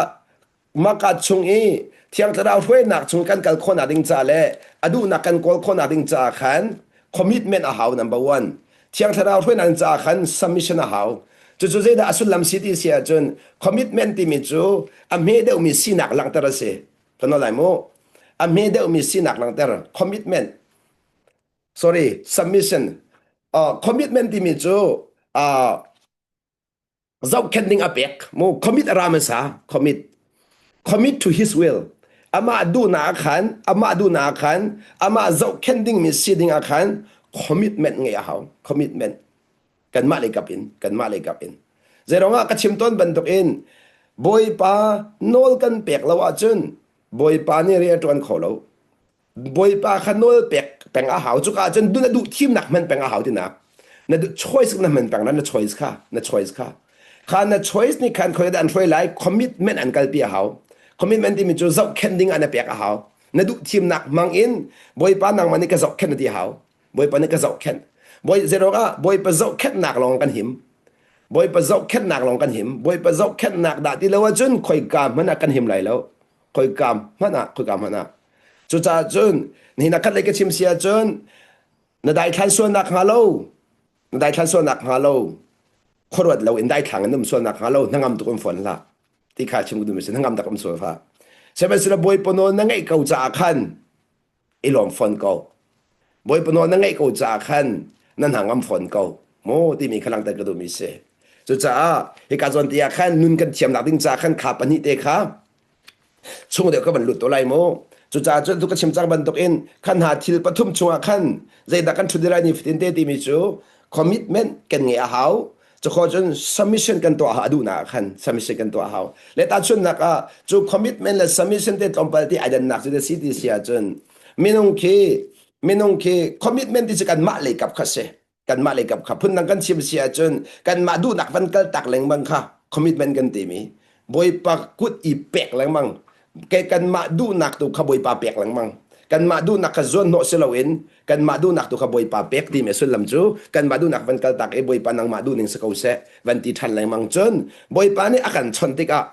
Maka chung i Thiang Thlarau hruainak chung kan kal khawhnak ding ca le a duhnak kan kawl khawhnak ding caah khan commitment a hau number one. Thiang Thlarau hruainak caah khan submission a hau. Cucu zeidah a sullam si ti si ahcun commitment timi cu a hme deuhmi sinak langhter a si. Kan lai mu. A hme deuhmi sinak langhter commitment. Sorry, submission. Commitment timi cu zohkhenh ding a pek mu commit a ra hmasa commit commit to his will amah duhnak ah khan amah duhnak ah khan amah zohkhenh dingmi si ding ah khan commitment ngeih a hau commitment kanmah lei kap in kanmah lei kap in zeiruang ah ka chim tawn bantuk in bawipa nawl kan pek lo ahcun bawipa nih rian a ṭuan kho lo Bawipa kha nawl pek peng a hau. Cuka ahcun na duh thimnak hman peng a hau tinak. Na duh choice na hman peng na choice kha, na choice kha. Kha na choice nih khan khoi an hruai lai commitment an kalpi a hau. Commitment timi cu zohkhenh ding ah na pek a hau. Na duh thimnak hmang in Bawipa nangmah nih ka zohkhenh na ti hau. Bawipa nih ka zohkhenh. Bawi zeiruang ah Bawipa zohkhenhnak lawng kan him. Bawipa zohkhenhnak lawng kan him. Bawipa zohkhenhnak dah ti lo ahcun khoika hmanh ah kan him lai lo. Khoika hmanh ah, khoika hmanh ah. Cucaah cun nihin ah khat lei ka chim si ahcun na daithlan sualnak hnga lo, na daithlan sualnak hnga lo, khuaruat lo in daithlang in um sualnak hnga lo, hnangam tuk um fawn hlah. Ti kha chim ka duhmi si, hnangam tak um sual hlah. Sihmanhsehlaw Bawipa nawl na ngeih ko caah khan i lawm fawn ko. Bawipa nawl na ngeih ko caah khan na hnangam fawn ko. Mu timi kha langhter ka duhmi si. Cucaah hika zawn ti ah khan nun kan thiamnak ding caah khan kha pahnih te kha chung deuh ka van lut to lai mu. Cucaah cun tu ka chim cang bantukin khan hna thil pathum chungah khan zeidah kan ṭhut lai ni fatin te timi cu commitment kan ngeih a hau. Cukho cun submission kan tuah a duhnak ah khan submission kan tuah hau. Le tahchunhnak ah cu commitment le submission te tlawmpal ti ai dannak cu si ti si ahcun minung khi minung khi commitment ti cu kanmah lei kap kha si. Kanmah lei kap kha phundang kan chim si ahcun kanmah duhnak van kal tak lengmang kha commitment kan timi Bawipa kut i pek lengmang ke kanmah duhnak tu kha Bawipa pek lengmang kanmah duhnak kha zuan hnawh si loin kanmah duhnak tu kha Bawipa pek timi sullam cu kanmah duhnak van kal tak i Bawipa nangmah duhning si ko seh van ti ṭhan lengmang cun Bawipa nih a kan chawnh tikah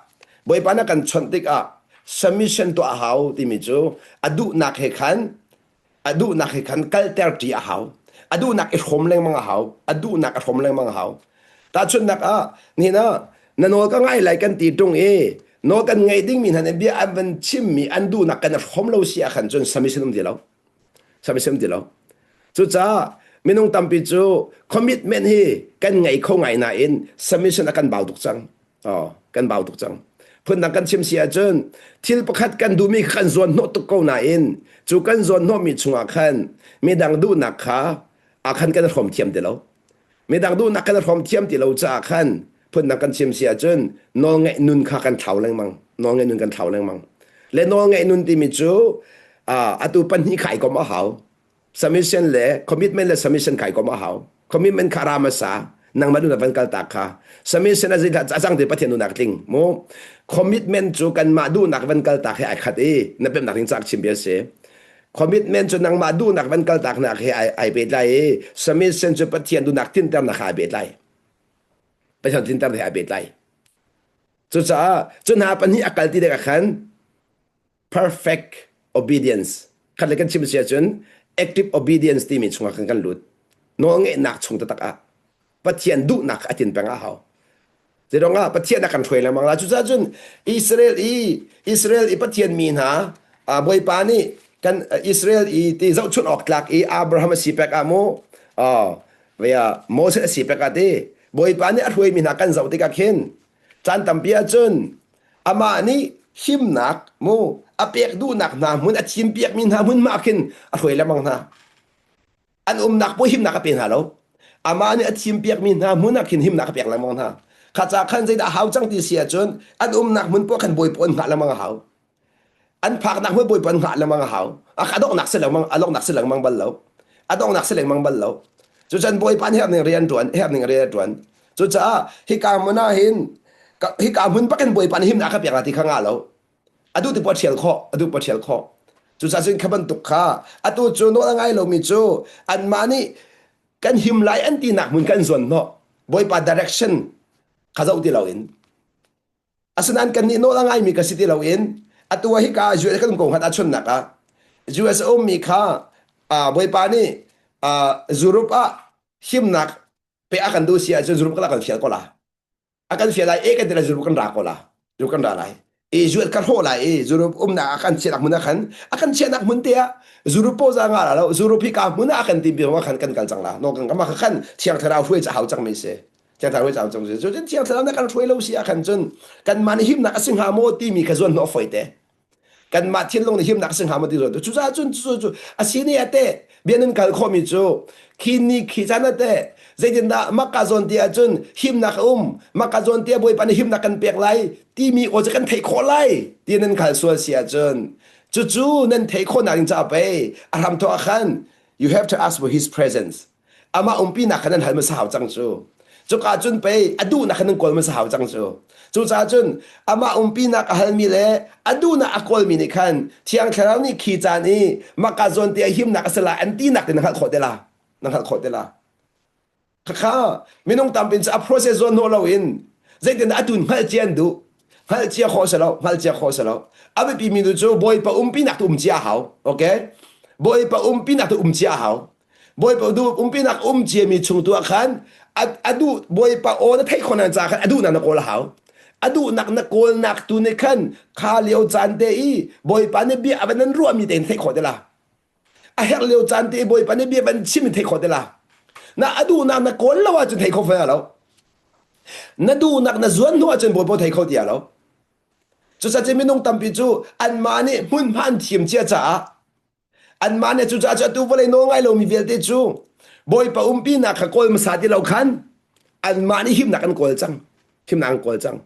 Bawipa nih a kan chawnh tikah submission tuah a hau timi cu a duhnak he khan a duhnak he khan kalter ṭi a hau a duhnak i hrawm lengmang a hau a duhnak a hrawm lengmang a hau tahchunhnak ah nihin ah na nawl ka ngai lai kan ti ṭung i nawl kan ngaih dingmi hna nih bia an van chimmi an duhnak kan i hrawm lo si ah khan cun submission um ti lo submission um ti lo cucaah minung tampi cu commitment hi kan ngei kho ngai nain submission a kan bau tuk cang Oh, kan bau tuk cang. Phundang kan chim si ahcun thil pakhat kan duhmi kha kan zuan hnawh tuk ko nain cu kan zuan hnawhmi chungah khan midang duhnak kha ah khan kan hrawm thiam ti lo. Midang duhnak kan hrawm thiam ti lo caah khan phundang kan chim si ahcun nawlngaih nun kha kan thlau lengmang. Nawlngaih nun kan thlau lengmang. Le nawlngaih nun timi cu atu pahnih kha ai kom a hau. Submission le commitment le submission kai kom a hau. Commitment kha ra hmasa nangmah nu na van kal tak kha. Submission a zeidah a cang ti Pathian duhnak tling mu. Commitment cu kanmah duhnak van kal tak he ai khat i na pemnak ding cak chim bia si. Commitment cu nangmah duhnak van kal tak nak he ai ai pehtlai i submission cu Pathian duhnak tlinternak kha ai pehtlai. Pathian tlinter he ai pehtlai. Cucaah cu hna pahnih a kal ti dek ah khan perfect obedience khat le kan chim si ahcun active obedience timi chungah kan kan lut nawlngeihnak chung taktak ah Pathian duhnak a tin peng a hau Zedong ah Pathian a kan hruai lengmang la cucaah cun Israel i Israel i Pathian mi hna Bawipa nih kan Israel i ti zohchunh awk tlak i Abraham a si pek ah mu vea Moses a si pek ah ti Bawipa nih a hruai mi hna kan zoh tikah khin caan tampi ahcun Amah nih himnak mu a pek duhnak hna hmun a thimpiakmi hna hmun mah khin a hruai lengmang hna. An umnak puai himnak a pe hna lo. Amah nih a thimpiakmi hna hmun ah khin himnak a pek lengmang hna. Kha ca khan zeidah a hau cang ti si ahcun an umnak hmun poah khan bawipa an hngah lengmang a hau. An phaknak hmun bawipa an hngah lengmang a hau. A donghnak si lengmang a donghnak si lengmang bal lo. A donghnak si lengmang bal lo. Cucan bawipa nih herh ning rian ṭuan, herh ning rian ṭuan. Cucaah hika hmun ah hin hika hmun bak in Bawipa nih himnak a ka pek la ti kha ngah lo. A duh ti poah ṭhial khawh, a duh poah ṭhial khawh. Cucaah cun kha bantuk kha atu cu nawl a ngai lomi cu anmah nih kan him lai an tinak hmun kan zuan hnawh. Bawipa direction kha zoh ti loin. Asinain kannih nawl a ngaimi ka si ti loin atu ah hika US kan um ko hngat ahchunnak ah US a ummi kha Bawipa nih Europe ah. Himnak pe a kan duh si ahcun Europe kan kan fial ko la. A kan fial lai e kan ti lai Europe kan ra ko la. Europe kan ra lai. E Europe kan hrawh lai e Europe umnak a kan chiahnak hmun ah khan a kan chiahnak hmun te ah Europe po za nga la lo Europe hi ka hmun ah a kan ti bi khan kan kal cang la. No kan kama khan thiang thlarau hruai cha hau cang mi si. Thiang thlarau hruai cha hau cang si. Cun thiang thlarau na kan hruai lo si ah khan cun kan mah nih himnak a si hnga maw timi kha zuan hnawh foi te. Kanmah thinlung nih himnak a si hnga maw ti zawn cucaah cun cu cu a si ni ate bia nan kal khawhmi cu khi ni khi caan ate zeitindah Makkah zawn ti ahcun himnak a um Makkah zawn ti ah Bawipa nih himnak kan pek lai timi aw cu kan theih khawh lai ti nan khal sual si ahcun cucu nan theih khawhnak ding caah pei a hramthawk ah khan you have to ask for his presence amah umpinak kha nan hal hmasa hau cang cu cuka cun pei a duhnak kha nan kawl hmasa hau cang cu cucaah cun amah umpinak a halmi le a duhnak a kawlmi nih khan thiang thlarau nih khi caan i maka zawn te a himnak a si lai an tinak te na hngalh khawh te la na hngalh khawh te la khakha minung tampin cu a process zawn hnawh loin zeitin atu hngalh cia an duh hngalh cia khawh si lo hngalh cia khawh si lo a biapi mi tu cu bawipa umpinak tu um cia a hau okay bawipa umpinak tu um cia a hau Bawipa duh umpinak um ciami chung tu ah khan a duh Bawipa aw na theih khawh ca khan a duhnak na kawl a hau. A duhnak na kawlnak tu nih khan kha lio caan te i Bawipa nih bia a van nan ruahmi tein theih khawh te la. A herh lio caan te i Bawipa nih bia van chim in theih khawh te la. Na a duhnak na kawl lo ahcun theih khawh fawn lo. Na duhnak na zuan hnu ahcun Bawipa thei kho ti lo. Cucaah minung tampi cu anmah nih hmunhma an thim cia caah Anmah nih cucaah cu atu vawlei nawl ngai lomi vialte cu Bawipa umpinak kha kawl hmasa ti lo khan anmah nih himnak an kawl cang. Himnak an kawl cang.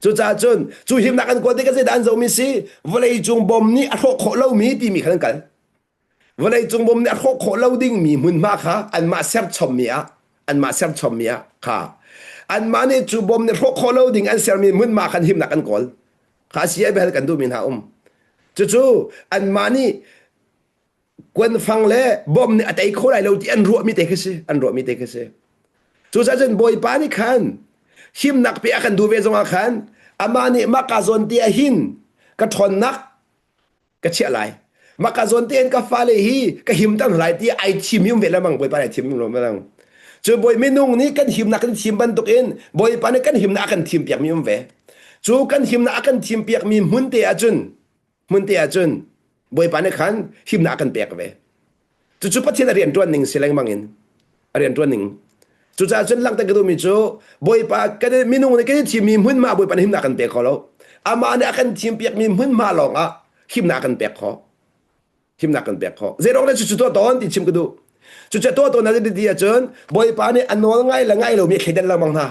Cucaah cun cu himnak an kawl tikah zeidah an zohmi si vawlei cung bom nih a hrawh khawh lomi timi khan an kal. Vawlei cung bom nih a hrawh khawh lo dingmi hmunhma kha anmah serchommi ah anmah serchommi ah kha anmah nih cu bom nih hrawh khawh lo ding an sermi hmunhma khan himnak an kawl. Kha si ai bel kan duhmi hna um. Cucu anmah nih kuanfang le bom nih a tei kho lai lo ti an ruahmi te khi si an ruahmi te khi si. Cucaah cun Bawipa nih khan himnak pe a kan duh ve zongah khan amah nih maka zawn te ah hin ka ṭhawnnak ka chiah lai maka zawn tein ka fale hi ka himter hna lai ti ai thim hi um ve lengmang bawipa nih ai thim lengmang cu bawi minung nih kan himnak kan thim bantukin bawipa nih kan himnak a kan thim piakmi um ve cu kan himnak a kan thim piakmi hmun te ahcun hmun te ahcun bawipa nih khan himnak a kan pek ve Cucu Pathian a rianṭuan ning si lengmang in a rianṭuan ning. Cucaah cun langhter ka duhmi cu Bawipa kan minung nih kan i thimmi hmunhma Bawipa nih himnak kan pe kho lo. Amah nih a kan thimpiakmi hmunhma lawngah himnak kan pek khawh. Himnak kan pek khawh. Zeiruang dah cucu tuah tawn ti chim ka duh. Cucu tuah tawn na ti ahcun Bawipa nih a nawl ngai le ngai lomi a thleidan lengmang hna.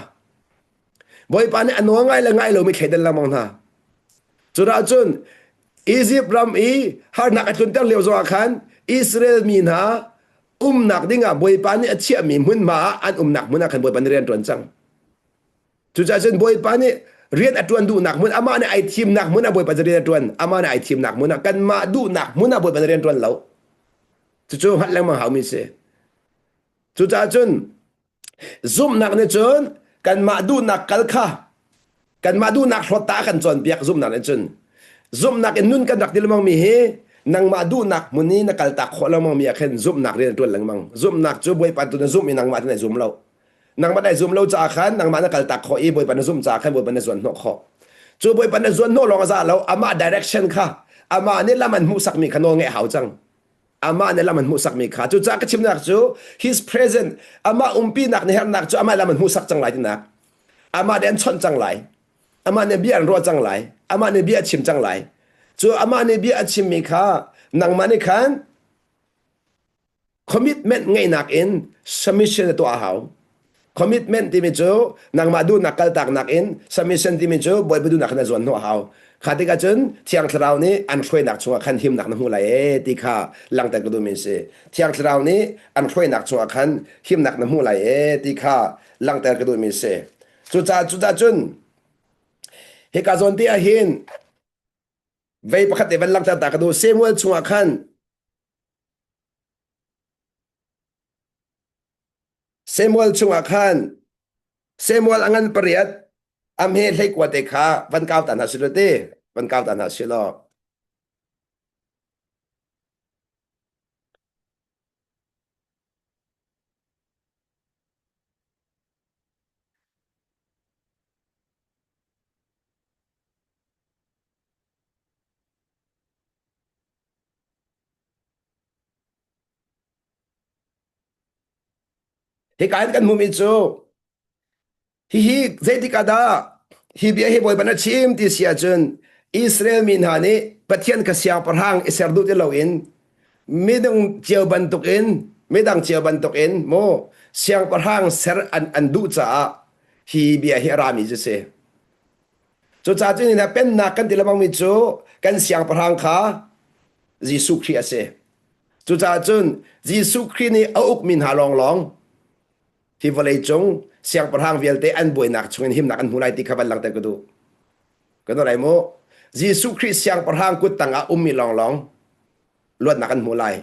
Bawipa nih a nawl ngai le ngai lomi thleidan lengmang hna. Cudah cun Izipt ram i harnak a tlunter lio zongah khan Israel mi hna umnak dingah Bawipa nih a chiahmi hmunhma ah an umnak hmun ah khan Bawipa nih rian ṭuan cang. Cucaah cun Bawipa nih rian a ṭuan duhnak hmun, amah nih ai thimnak hmun ah Bawipa cu rian a ṭuan. Amah nih ai thimnak hmun ah kanmah duhnak hmun ah Bawipa nih rian ṭuan lo. Cucu hngalh lengmang haumi si. Cucaah cun Zumhnak nih cun kanmah duhnak kal kha kanmah duhnak hlawt ta a kan cawnpiak zumhnak nih cun zumhnak in nun kan rak ti lengmang mi hi nangmah duhnak hmun i na kaltak khawh lengmang mi ah khin zumhnak rian a ṭuan lengmang zumhnak cu Bawipa tu na zumh i nangmah tu na zum lo nangmah na zum lo caah khan nangmah na kaltak khawh i Bawipa na zumh caah khan Bawipa na zuan hnawh khawh cu Bawipa na zuan hnawh lawng a za lo amah direction kha amah nih lam an hmuhsakmi kha nawl ngeih hau cang amah nih lam an hmuhsakmi kha cucaah ka chimnak cu his present amah umpinak nih hernak cu amah lam an hmuhsak cang lai tinak amah nih an chawnh cang lai amah nih bia an ruah cang lai amah nih bia a chim cang lai cu amah nih bia a chimmi kha nangmah nih khan commitment ngeihnak in submission na tuah a hau Commitment timi cu nangmah duhnak kaltaknak in submission timi cu Bawipa duhnak khan na zuan hnawh a hau. Kha tikah cun Thiang Thlarau nih an hruainak chungah khan himnak na hmu lai ee ti kha langhter ka duhmi a si. Thiang Thlarau nih an hruainak chungah khan himnak na hmu lai ee ti kha langhter ka duhmi a si. Cucaah cucaah cun hika zawn te ah hin vei pakhat te van langhter ta ka duh. Samuel chungah khan Samuel chungah khan Samuel a ngan pariat a hme hleikua te kha van kau ta hna sih law ti van kau ta hna sih law Hika in kan hmuhmi cu hihi zeitik ah dah hi bia hi Bawipa na chim ti si ahcun Israel mi hna nih Pathian kha siangpahrang i ser duh ti loin midang cio bantukin midang cio bantukin mu siangpahrang ser an, an duh caah hi bia hi a rami cu si. Cucaah cun hina pennak kan ti lengmangmi cu kan siangpahrang kha Jesuh Khrih a si. Cucaah cun Jesuh Khrih nih a ukmi hna lawnglawng hi vawleicung siangpahrang vialte an buainak chungin himnak an hmu lai ti kha van langhter ka duh. Kan lai mu. Jesuh Khrih siangpahrang kut tangah ummi lawnglawng luatnak an hmu lai.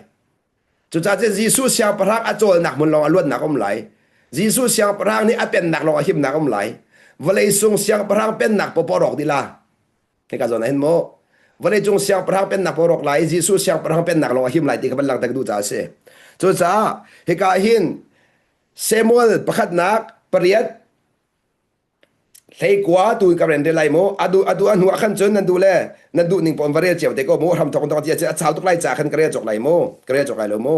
Cucaah cun Jesuh siangpahrang a cawlnak hmun lawng ah luatnak a um lai. Jesuh siangpahrang nih a pennak lawng ah himnak a um lai. Vawleicung siangpahrang pennak paohpaoh rawk dih la. Hika zawn ah hin mu. Vawleicung siangpahrang pennak paoh rawk lai i Jesuh siangpahrang pennak lawng a him lai ti kha van langhter ka duh caah a si. Cucaah hika hin Samuel pakhatnak pariat Hleikua tu ka ren te lai mu adu adu a hnu ah khan cun nan duh le nan duh ning pawn va rel cio te ko mu hram thok thok cia a chau tuk lai ca khan ka rel cawk lai mu ka rel cawk lai lo mu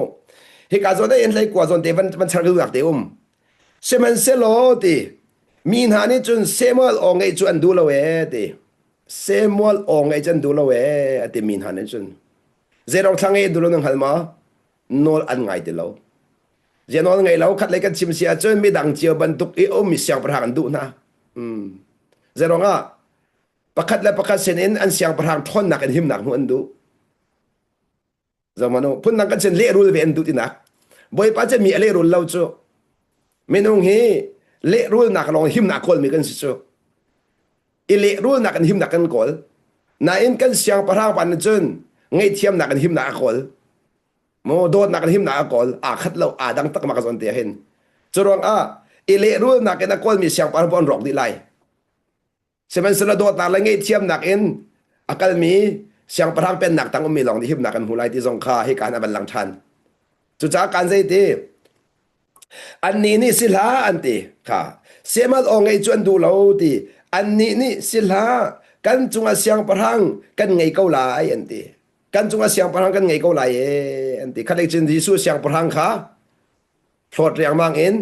hika zawn in hleikua zawn te van van char duak te um sihmanhsehlaw ti mi hna nih cun Samuel aw ngeih cu an duh lo ee ti Samuel aw ngeih cu an duh lo ee a ti mi hna nih cun zeirong thla ngei duh lo nan hngal ma nawl an ngai ti lo Zia nawl ngei lo khat lei kan chim si ahcun midang cio bantuk i ummi siangpahrang an duh hna. Hmm. Zeiruang ah pakhat le pakhat sinin an siangpahrang ṭhawnnak in himnak hmuh an duh. Zohmanh u, phundang kan sin lehrul ve an duh tinak. Bawipa cu mi a lehrul lo cu. Minung hi lehrulnak lawng himnak kawlmi kan si cu. I lehrulnak in himnak kan kawl. Nain kan siangpahrang pa nih cun ngaihthiamnak in himnak a kawl. Maw dawtnak le himnak a kawl aa khat lo aa dang takmak a zawn te hin cu ruangah i lehrulnak in a kawlmi siangpahrang paoh an rawk dih lai sihmanhsehlaw dawtnak le ngaihthiamnak in a kalmi siangpahrang pennak tang ummi lawng nih himnak an hmu lai ti zong kha hika hin a van lang ṭhan cucaah kan zei ti annih nih si hlah an ti kha Samuel aw ngeih cu an duh lo ti annih nih si hlah kan cungah siangpahrang kan ngei ko lai an ti kan cungah siangpahrang kan ngei ko lai ee an ti khatlei cun Jesuh siangpahrang kha hlawt riangmang in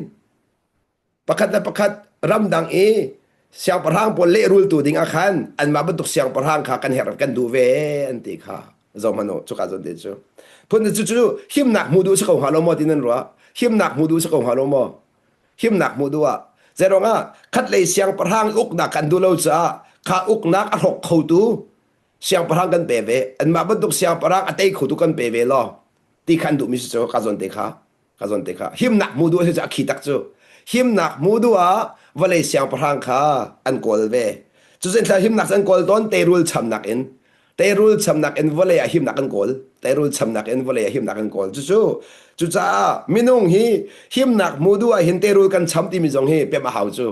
pakhat le pakhat ramdang i siangpahrang pawl lehrultu ding ah khan anmah bantuk siangpahrang kha kan herh kan duh ve an ti kha zohmanh u cuka zawn te cu phun cu cu himnak hmu duh si ko hnga lo maw ti nan ruah himnak hmu duh si ko hnga lo maw himnak hmu duh ah zeiruangah khatlei siangpahrang uknak kan duh lo caah kha uknak a hrawk khotu siangpahrang kan pe ve anmah bantuk siangpahrang a tei khotu kan pe ve law ti kha an duhmi si cu ka zawn te kha ka zawn te kha himnak hmu duh a si cu a khi tak cu himnak hmu duh ah vawlei siangpahrang kha an kawl ve cu thla himnak cu an kawl tawn teirul chamnak in teirul chamnak in vawlei ah himnak an kawl teirul chamnak in vawlei ah himnak an kawl cucu cucaah minung hi himnak hmu duh ah hin teirul kan cham timi zong hi pem a hau cu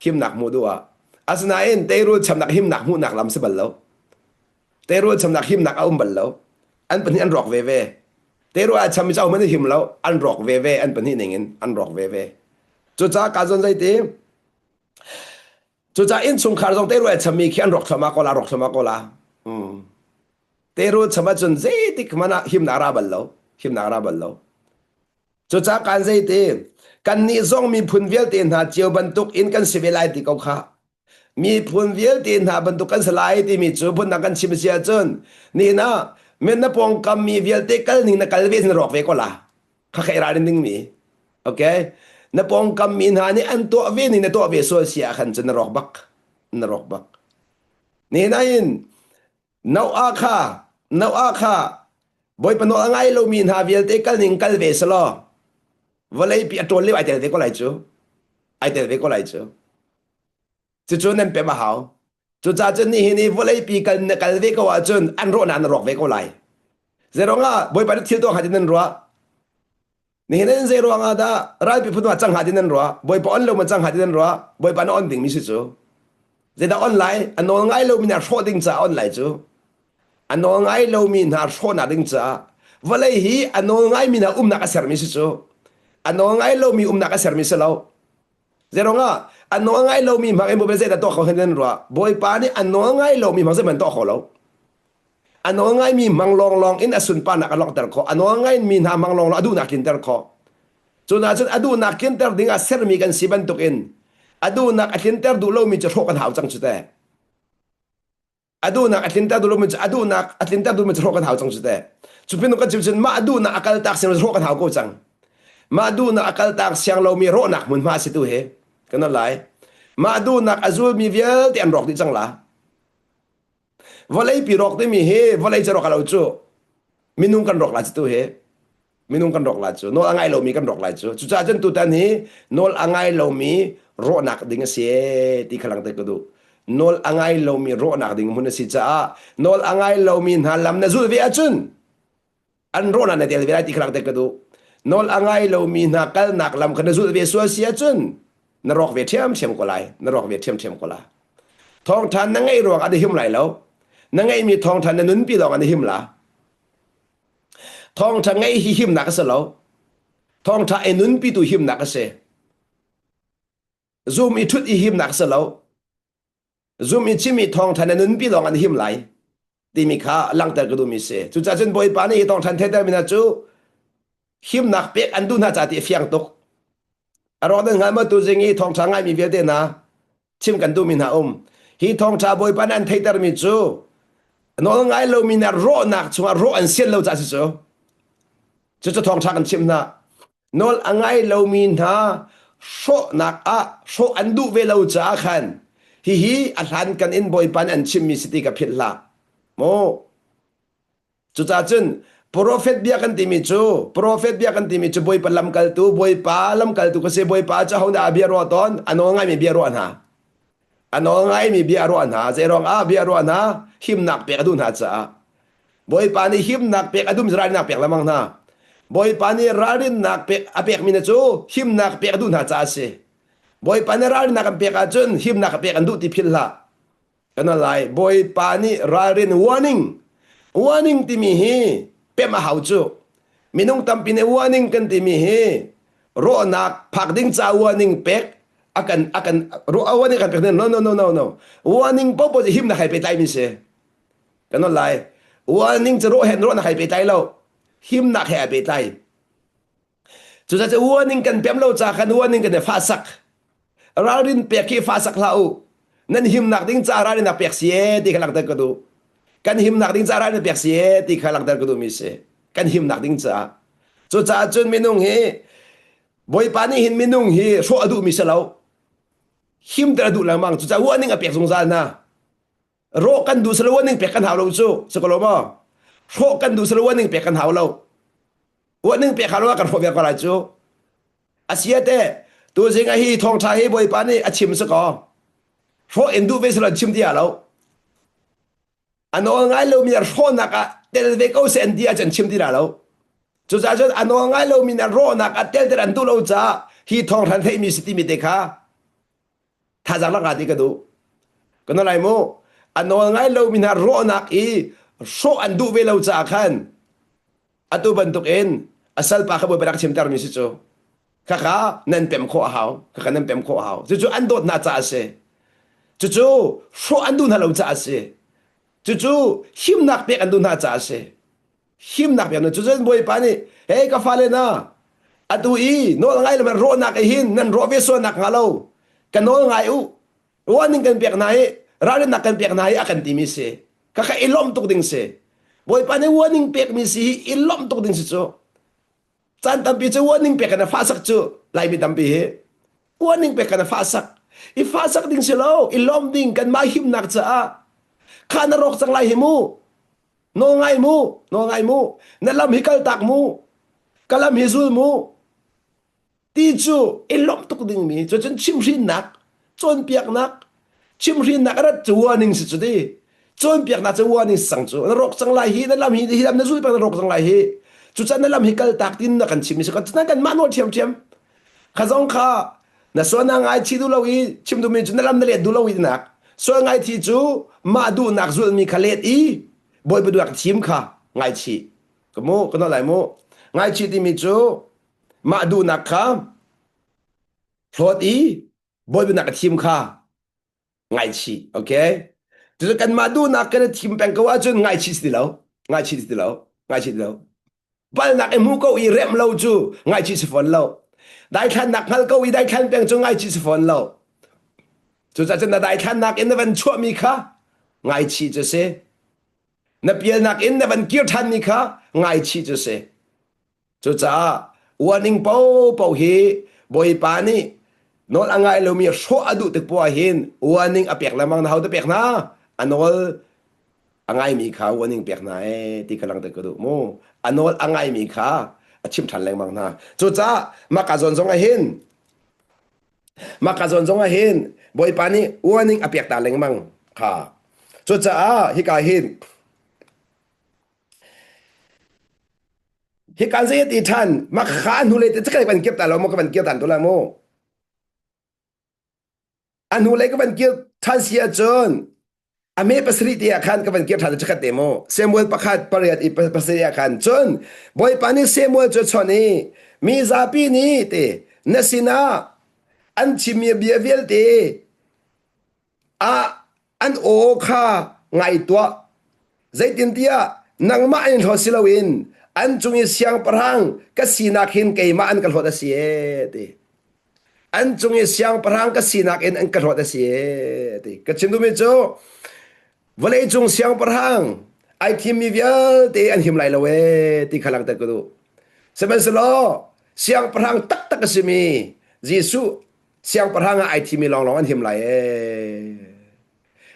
himnak hmuh duh ah asinain teirul chamnak himnak hmuhnak lam si bal lo teirul chamnak himnak a um bal lo an pahnih an rawk veve teirul a cham mi cu ahohmanh him lo an rawk veve an pahnih ning in an rawk veve cucaah ka zon zeiti cucaah innchungkhar zong teirul a cham mi khi an rawk thluahmah ko la rawk thluahmah ko la teirul cham ahcun zeitik hmanh ah himnak ra bal lo himnak ra bal lo Cucaah kaan zeiti kannih zong miphun vialte hna cio bantuk in kan si ve lai ti ko kha. Miphun vialte hna bantuk kan si lai timi cu phundang kan chim si ahcun nihin ah men na pawngkam mi vialte kal ning na kal ve na rawk ve ko la. Kha kha i ralrin ding mi. Okay? Na pawngkam mi hna nih an tuah ve ning na tuah ve sual si ah khan cun na rawk bak. Na rawk bak. Nihin ah hin Noah kha Noah kha Bawipa nawl a ngai lomi hna vialte kal ning kal ve selaw vawleipi a ṭawl lio ai tel ve ko lai cu ai tel ve ko lai cu cucu nan pem a hau cucaah cun nihin i vawleipi kal na kal ve ko ahcun an rawhnak na rawk ve ko lai zeiruang ah Bawipa nih thil tuah hnga ti nan ruah Nihin in zei ruang ah dah ralpi phun ah cang hnga ti nan ruah? Bawipa on lo ma cang hnga ti nan ruah? Bawipa na on ding mi si cu. Zeidah on lai? A nawl ngai lomi hna hrawh ding caah on lai cu. A nawl ngai lomi hna hrawhnak ding caah vawlei hi a nawl ngaimi hna umnak a sermi si cu. A nawl ngai lomi umnak a sermi si lo. Zeiruang ah a nawl ngai lomi hmang in Bawipa zeidah tuah kho hen nan ruah? Bawipa nih a nawl ngai lomi hmang zeihmanh tuah kho lo. A nawl ngaimi hmang lawnglawng in a sunparnak a langhter khawh. A nawl ngaimi hna hmang lawnglawng a duhnak tlinter khawh. Cu na cun a duhnak tlinter ding ah sermi kan si bantukin a duhnak a tlinter duh lomi cu hrawh kan hau cang cu teh. A duhnak a tlinter duh lomi cu a duhnak a tlinter duhmi cu hrawh kan hau cang cu teh. Cu pin kan chim cun mah duhnak a kaltak siang hrawh kan hau ko cang. Mah duhnak a kaltak siang lomi rawhnak hmunhma si tu hi kan lai. Mah duhnak a zulmi vialte an rawk dih cang la. Vawleipi rawk timi hi vawlei cu rawk a lo cu. Minung kan rawk la cu tu hi. Minung kan rawk la cu. Nawl a ngai lomi kan rawk lai cu. Cucaah cun tutan hi nawl a ngai lomi rawhnak ding a si ee ti kha langhter ka duh. Nawl a ngai lomi rawhnak ding hmun a si caah nawl a ngai lomi hna lam na zulh ve ahcun an rawhnak na tel ve lai ti kha langhter ka duh. Nawl a ngai lomi hna kalnak lam kha na zulh ve sual si ahcun na rawk ve ṭhiamṭhiam ko lai. Na rawk ve ṭhiamṭhiam ko la. Thawngṭha na ngeih ruang ah na him lai lo. Na ngeihmi thawngṭha na nunpi lawng ah na him la. Thawngṭha ngeih hi himnak a si lo. Thawngṭha i nunpi tu himnak a si. Zum i ṭhut i himnak a si lo. Zum i chim i thawngṭha na nunpi lawng ah na him lai timi kha langhter ka duhmi si. Cucaah cun Bawipa nih hi thawngṭha theihtermi hna cu himnak pek an duh hna ca ti a fiang tuk. A rawk nan hngal maw tuzing i thawngṭha ngaimi vialte hna chim kan duhmi hna um. Hi thawngṭha Bawipa nih an theihtermi cu nawl ngai lomi hna rawhnak chungah rawh an sian lo caah si cu. Cucu thawngṭha kan chimh hna. Nawl a ngai lomi hna hrawhnak ah hrawh an duh ve lo caah khan hihi a hlankan in Bawipa nih an chimmi si ti ka philh hlah. Maw Cucaah cun profet bia kan timi cu profet bia kan timi cu Bawipa lamkaltu Bawipa lamkaltu ka si Bawipa cu ho dah a bia ruah tawn a nawl ngaimi bia ruah hna a nawl ngaimi bia ruah hna zeiruang ah bia ruah hna himnak pek a duh hna caah Bawipa nih himnak pek a duh ralrinnak pek lengmang hna Bawipa nih ralrinnak pek a pekmi na cu himnak pek a duh hna caah a si Bawipa nih ralrinnak an pek ahcun himnak a pek an duh ti philh hlah Kan lai Bawipa nih ralrin warning warning timi hi pemh a hau cu. Minung tampi nih warning kan timi hi rawhnak phak ding ca warning pek a kan a kan warning kan pek no no no no no warning popo cu himnak hai pehtlai mi si. Kan lai warning cu rawh hen rawhnak hai pehtlai lo himnak he ai pehtlai. Cucaah warning kan pem lo ca khan warning kan i fahsak. Ralrin pek hi fahsak hlah u. Nan himnak ding ca ralrinnak pek si e ti kha langhter ka duh. Kan himnak ding ca ralrin pek si e ti kha langhter ka duhmi si. Kan himnak ding caah. Cucaah cun minung hi Bawipa nih hin minung hi hrawh a duhmi si lo. Himter a duh lengmang. Cucaah warning a pek zungzal hna. Rawh kan duh silo ning pek kan hau lo cu. Si ko lo maw? Hrawh kan duh silo ning pek kan hau lo. Ning pek hau lo kan hrawh ve ko lai cu. Asia te tuzing a hi thawngtha hi Bawipa nih a chim si ko. Hrawh in duh ve silo chim ti lo. A nawl ngai lomi hrawhnak ah tel ve ko se an ti ahcun chim ti lo. Cucaah cun a nawl ngai lomi na rawhnak ah tel ter an duh lo caah hi thawngthan theihmi si timi te kha Thazaang lak ti ka duh. Ka na lai mu. A nawl ngai lomi hna rawhnak i hrawh an duh ve lo caah khan atu bantuk in a salpa kha Bawipa rak chimtermi si cu. Khakha nan pem khawh a hau. Khakha nan pem khawh a hau. Cucu an dawt hna caah a si. Cucu hrawh an duh hna lo caah a si. Cucu himnak pek an duh hna caah a si. Himnak pek an cucu Bawipa nih hey ka fale na atu i nawl ngai lo rawhnak i hin nan rawh ve sual nak hnga lo ka nawl ngai u warning kan pek hna i ralrinnak kan pek hna i a kan timi si ka kha i lawmh tuk ding si Bawipa nih warning pekmi si hi i lawmh tuk ding si cu Caan tampi cu warning pek kan fahsak cu Laimi tampi hi warning pek kan fahsak. I fahsak ding si lo, i lawm ding kanmah himnak caah kha na rawk cang lai hi mu. Nawl ngai mu, nawl ngai mu. Na lam hi kal tak mu. Ka lam hi zul mu. Ti cu i lawmh tuk dingmi cu cun chimhrinnak cawnpiaknak chimhrinnak a rat cu warning si cu ti cawnpiaknak cu warning si cang cu na rawk cang lai hi na lam hi hi lam na zul peng na rawk cang lai hi cucan na lam hi kal tak tin na kan chim mi si kan kan mah nawl ṭhiamṭhiam kha zong kha na sual na ngai chi duh lo i chim duhmi cu na lam na let duh lo i nak sual ngai thi cu mah duhnak zulmi kha let i bawipa duhnak thim kha ngaichih ka mu ka nawl lai mu ngaichih timi cu mah duhnak kha hlawt i bawipa a thim kha ngaichih okay cucu kanmah duhnak kan i thim peng ko ahcun ngaichih si ti lo ngaichih si ti lo ngaichih ti lo palnak i hmu ko i remh lo cu ngaichih si fawn lo. Daithlannak hngal ko i daithlan peng cu ngaichih si fawn lo. Cucaah cun na daithlannak in na van chuahmi kha ngaichih cu si. Na pialnak in na van kir ṭhanmi kha ngaichih cu si. Cucaah warning paohpaoh hi Bawipa nih nawl a ngai lomi hrawh a duh tik poah hin warning a pek lengmang na ho te pek hna a nawl a ngaimi kha warning pek hna ee ti kha langhter ka duh mu a nawl a ngaimi kha a chimh ṭhan lengmang hna cucaah mah ka zawn zong ah hin mah ka zawn zong ah hin Bawipa nih warning a pek ta lengmang kha cucaah hika hin Hika zei a ti ṭhan mah kha a hnulei te ka van kir ta lo maw ka van kir tan to la mu a hnulei ka van kir ṭhan si ahcun a me pasarih te ah khan ka van kir ṭhan chikkhat te mu Samuel pakhat pariat i pasarih ah khan cun Bawipa nih Samuel cu a chawnh i mi zapi nih te na sinah an chimmi bia vialte ah an aw kha ngai tuah. Zeitintiah nangmah in hlawt si loin an cung i siangpahrang ka sinak hin keimah an ka hlawt a si ee ti. An cung i siangpahrang ka sinak in an ka hlawt a si ee ti. Ka chim duhmi cu vawleicung siangpahrang ai thimmi vialte an him lai lo ee ti kha langhter ka duh. Sihmanhsehlaw siangpahrang taktak a simi Jesuh Siangpahrang ah ai thimi lawnglawng an him lai ee.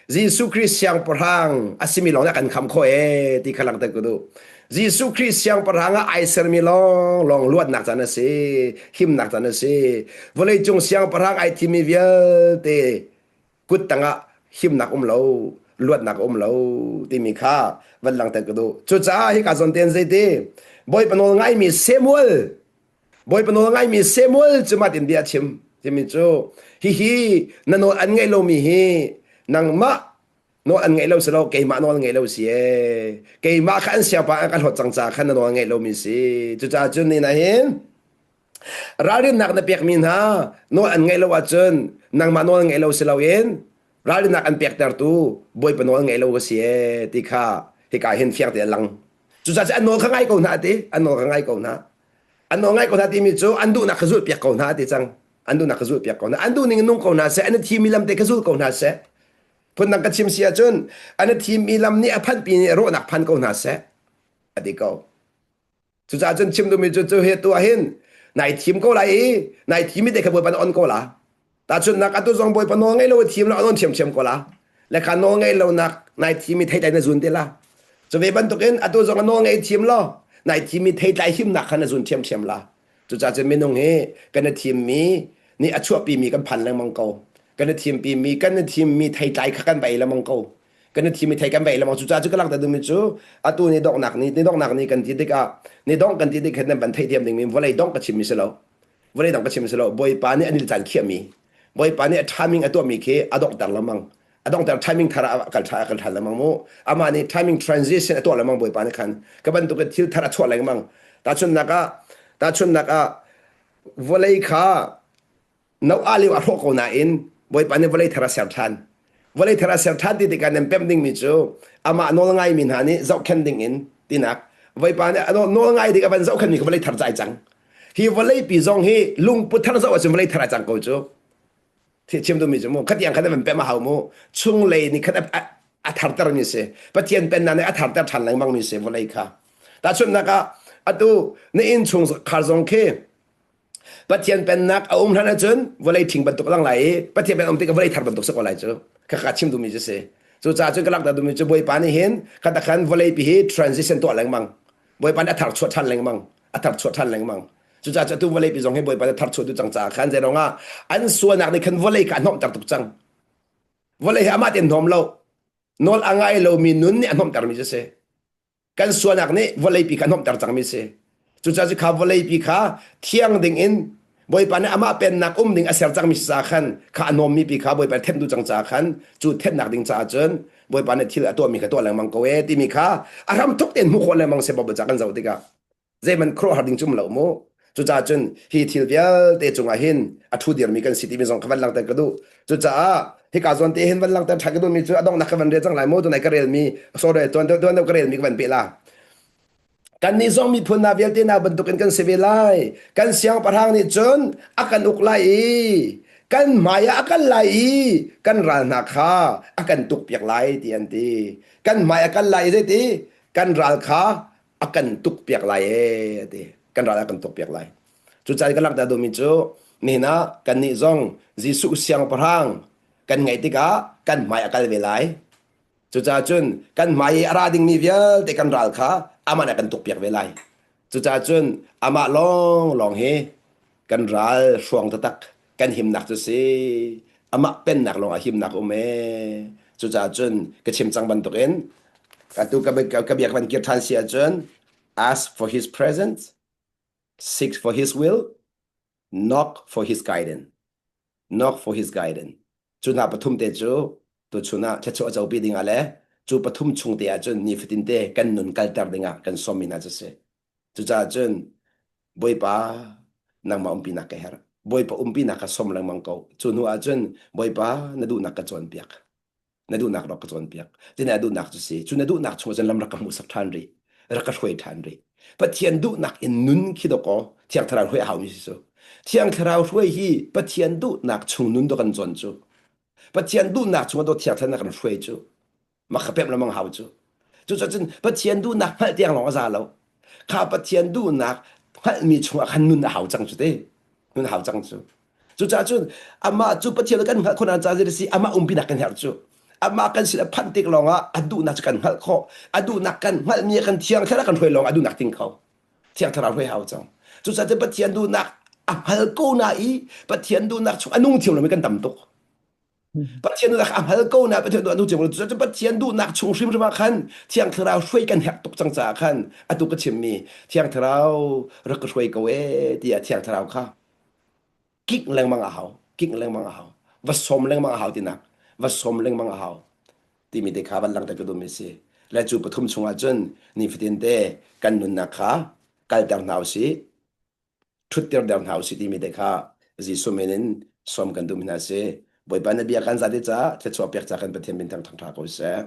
Jesuh Khrih siangpahrang a simi lawng nih a kan kham khawh ee ti kha langhter ka duh. Jesuh Khrih siangpahrang ah ai sermi lawnglawng luatnak caan a si, himnak caan a si. Vawleicung siangpahrang ai thimi vialte kut tangah himnak um lo, luatnak um lo timi kha van langhter ka duh. Cucaah hika zawn tein zeiti Bawipa nawl ngaimi Samuel Bawipa nawl ngaimi Samuel cu mah tin bia a chim timi cu hihi na nawl an ngaih lomi hi nangmah nawl an ngaih lo si lo keimah nawl ngaih lo si ee keimah kha an siangpa an ka hlawt cang caah khan na nawl ngaih lomi si cucaah cun ni hin ralrinnak na pekmi hna nawl an ngaih lo ahcun nangmah nawl ngaih lo si loin ralrinnak an pektertu Bawipa nawl ngaih lo ka si ee ti kha hika hin fiang te a lang cucaah an nawl kha ngai ko hna ti an nawl kha ngai ko hna An nawl ngai ko hna timi cu an duhnak kha zulhpiak ko hna ti cang. An duhnak kha zulhpiak ko hna. An duh ning in nung ko hna seh. An i thimmi lam te kha zul ko hna seh. Phundang ka chim si ahcun an i thimmi lam nih a phanhpi nih rawhnak phan ko hna seh. A ti ko. Cucaah cun chim duhmi cu cu hi tu ah hin nai thim ko lai i nai thimmi te kha Bawipa na on ko la. Tahchunhnak atu zong Bawipa nawl ngei lo i thim lo an on ṭhiamṭhiam ko la. Le kha nawl ngei lonak nai thim i theitlai na zun te la. Cu ve bantukin atu zong a nawl ngei thim law nai thim i theitlai himnak kha na zun ṭhiamṭhiam la. Cucaah cun minung hi kan i thimmi nih a chuahpimi kan phan lengmang ko. Kan i thimpi kan i thimmi theitlai kha kan va ei lengmang ko. Kan i thim i thei kan va ei lengmang. Cucaah cu ka langhter duhmi cu atu ni donghnak ni ni donghnak ni kan ti tikah ni dongh kan ti tik hin nan van theihthiam dingmi vawlei dongh ka chimmi si lo. Vawlei dang ka chim si lo Bawipa nih an il caan khiahmi Bawipa nih a timing a tuahmi khi a donghter lengmang a donghter timing thar ah a kal ṭha a kal ṭhan lengmang mu amah nih timing transition a tuah lengmang Bawipa nih khan ka bantuk in thil thar a chuah lengmang tahchunhnak ah tahchunhnak ah vawlei kha Noah lio a hrawh ko nain Bawipa nih vawlei thar a ser ṭhan Vawlei thar a ser ṭhan ti tikah nan pemh dingmi cu amah nawl ngaimi hna nih zohkhenh dingin tinak Bawipa nih nawl ngai ding a van zohkhenhmi kha vawlei thar ca ai cang. Hi vawleipi zong hi lungput thar zoh ahcun vawlei thar ai cang ko cu. Chim duhmi cu mu khatiang khan van pemh a hau mu. Chunglei nih khan a thartermi si. Pathian pennak nih a tharter ṭhan lengmangmi si vawlei kha. Tahchunhnak ah atu na inn chung khar zong khi Pathian pennak a um hlan ahcun vawlei ṭhing bantuk lang lai i Pathian pen um tikah vawlei thar bantuk si ko lai cu. Khakha chim duhmi cu si. Cucaah cun ka langhter duhmi cu Bawipa nih hin khat khan vawlei pi hi transition tuah lengmang. Bawipa nih a thar chuah ṭhan lengmang. A thar chuah ṭhan lengmang. Cucaah cu atu vawlei pi zong hi Bawipa nih thar chuah duh cang caah khan zeiruang ah an sualnak nih khan vawlei kha a hnomhter tuk cang. Vawlei hi amah tein hnom lo. Nawl a ngai lomi nun nih a hnomhtermi cu si. Kan sualnak nih vawleipi kha hnomhter cangmi si. Cucaah cu kha vawleipi kha thiang ding in Bawipa nih amah pennak um ding a ser cangmi si caah khan kha a hnawmmi pi kha Bawipa nih thenh duh cang caah khan cu thenhnak ding caah cun Bawipa nih thil a tuahmi kha tuah lengmang ko ee timi kha a hram thuk tein hmuh khawh lengmang si Bawipa ca kan zoh tikah zeihmanh khuaruahhar ding cu um lo mu. Cucaah cun hi thil vialte cungah hin a ṭhu dirmi kan si timi zong kha van langhter ka duh. Cucaah hika zawn te hin van langhter ṭhan ka duhmi cu a donghnak ka van rel cang lai mu tunai ka relmi sorry tuan tuan deuh ka relmi ka van peh la. Kannih zong miphun hna vialte hna bantukin kan si ve lai. Kan siangpahrang nih cun a kan uk lai i kan hmai ah a kal lai i kan ral hna kha a kan tukpiak lai ti an ti. Kan hmai a kal lai i zeiti? Kan ral kha a kan tukpiak lai ee a ti. Kan ral a kan tukpiak lai. Cucaah ka langhter duhmi cu nihin ah kannih zong Jesuh siangpahrang kan ngeih tikah kan hmai a kal ve lai. Cucaah cun kan hmai i a ra dingmi vialte kan ral kha amah nih a kan tukpiak ve lai. Cucaah cun amah lawnglawng hi kan ral hruang taktak kan himnak cu si. Amah pennak lawng ah himnak um ee. Cucaah cun ka chim cang bantukin atu ka, ka bia ka van kir ṭhan si ahcun ask for his presence, seek for his will, knock for his guidance. Knock for his guidance. Cu hna pathum te cu tuchun ah thluachuah copi ding ah le cu pathum chung te ah cun nifatin te kan nun kalter ding ah kan sawmmi hna cu si. Cucaah cun Bawipa nangmah umpinak ka herh. Bawipa umpinak ka sawm lengmang ko. Cu hnu ah cun Bawipa na duhnak ka cawnpiak. Na duhnak rak ka cawnpiak. Cu na duhnak cu si. Cu na duhnak chung cun lam rak ka hmuhsak ṭhan rih. Rak ka hruai ṭhan rih. Pathian duhnak in nun khi dawkaw Thiang Thlarau hruai a haumi si cu. Thiang Thlarau hruai hi Pathian duhnak chung nun dawh kan cawn cu. Pathian duhnak chung ah dawt Thiang Thlarau kan hruai cu. Mak kha pemh lengmang hau cu. Cucaah cun Pathian duhnak hngalh tiang lawng a za lo. Kha Pathian duhnak hngalhmi chungah khan nun a hau cang cu te. Nun a hau cang cu. Cucaah cun amah cu Pathian kan hngalh khawh ca zei si amah umpinak kan herh cu. Amah kan sin a phanh tik lawngah a duhnak cu kan hngalh khawh. A duhnak kan hngalhmi kan thiang thlarau kan hruai lawng a duhnak ting kho. Thiang thlarau hruai hau cang. Cucaah cun Pathian duhnak a hngal ko na i Pathian duhnak chung a nung thiam lomi kan tam tuk. Pathian duhnak a hngal ko na Pathian duhnak chung cu Pathian duhnak chung hrimhrim ah khan Thiang Thlarau hruai kan herh tuk cang caah khan atu ka chimmi Thiang Thlarau rak ka hruai ko ee tiah Thiang Thlarau kha kik lengmang a hau kik lengmang a hau va sawm lengmang a hau tinak va sawm lengmang a hau timi te kha van langhter ka duhmi si le cu pathum chungah cun nifatin te kan nunnak kha kalter hna usih ṭhutter der hna usih timi te kha Jesuh min in sawm kan duhmi hna si. Bawipa na bia kan zate caah thluachuah pek ca kan Pathian min thang ṭha ko seh.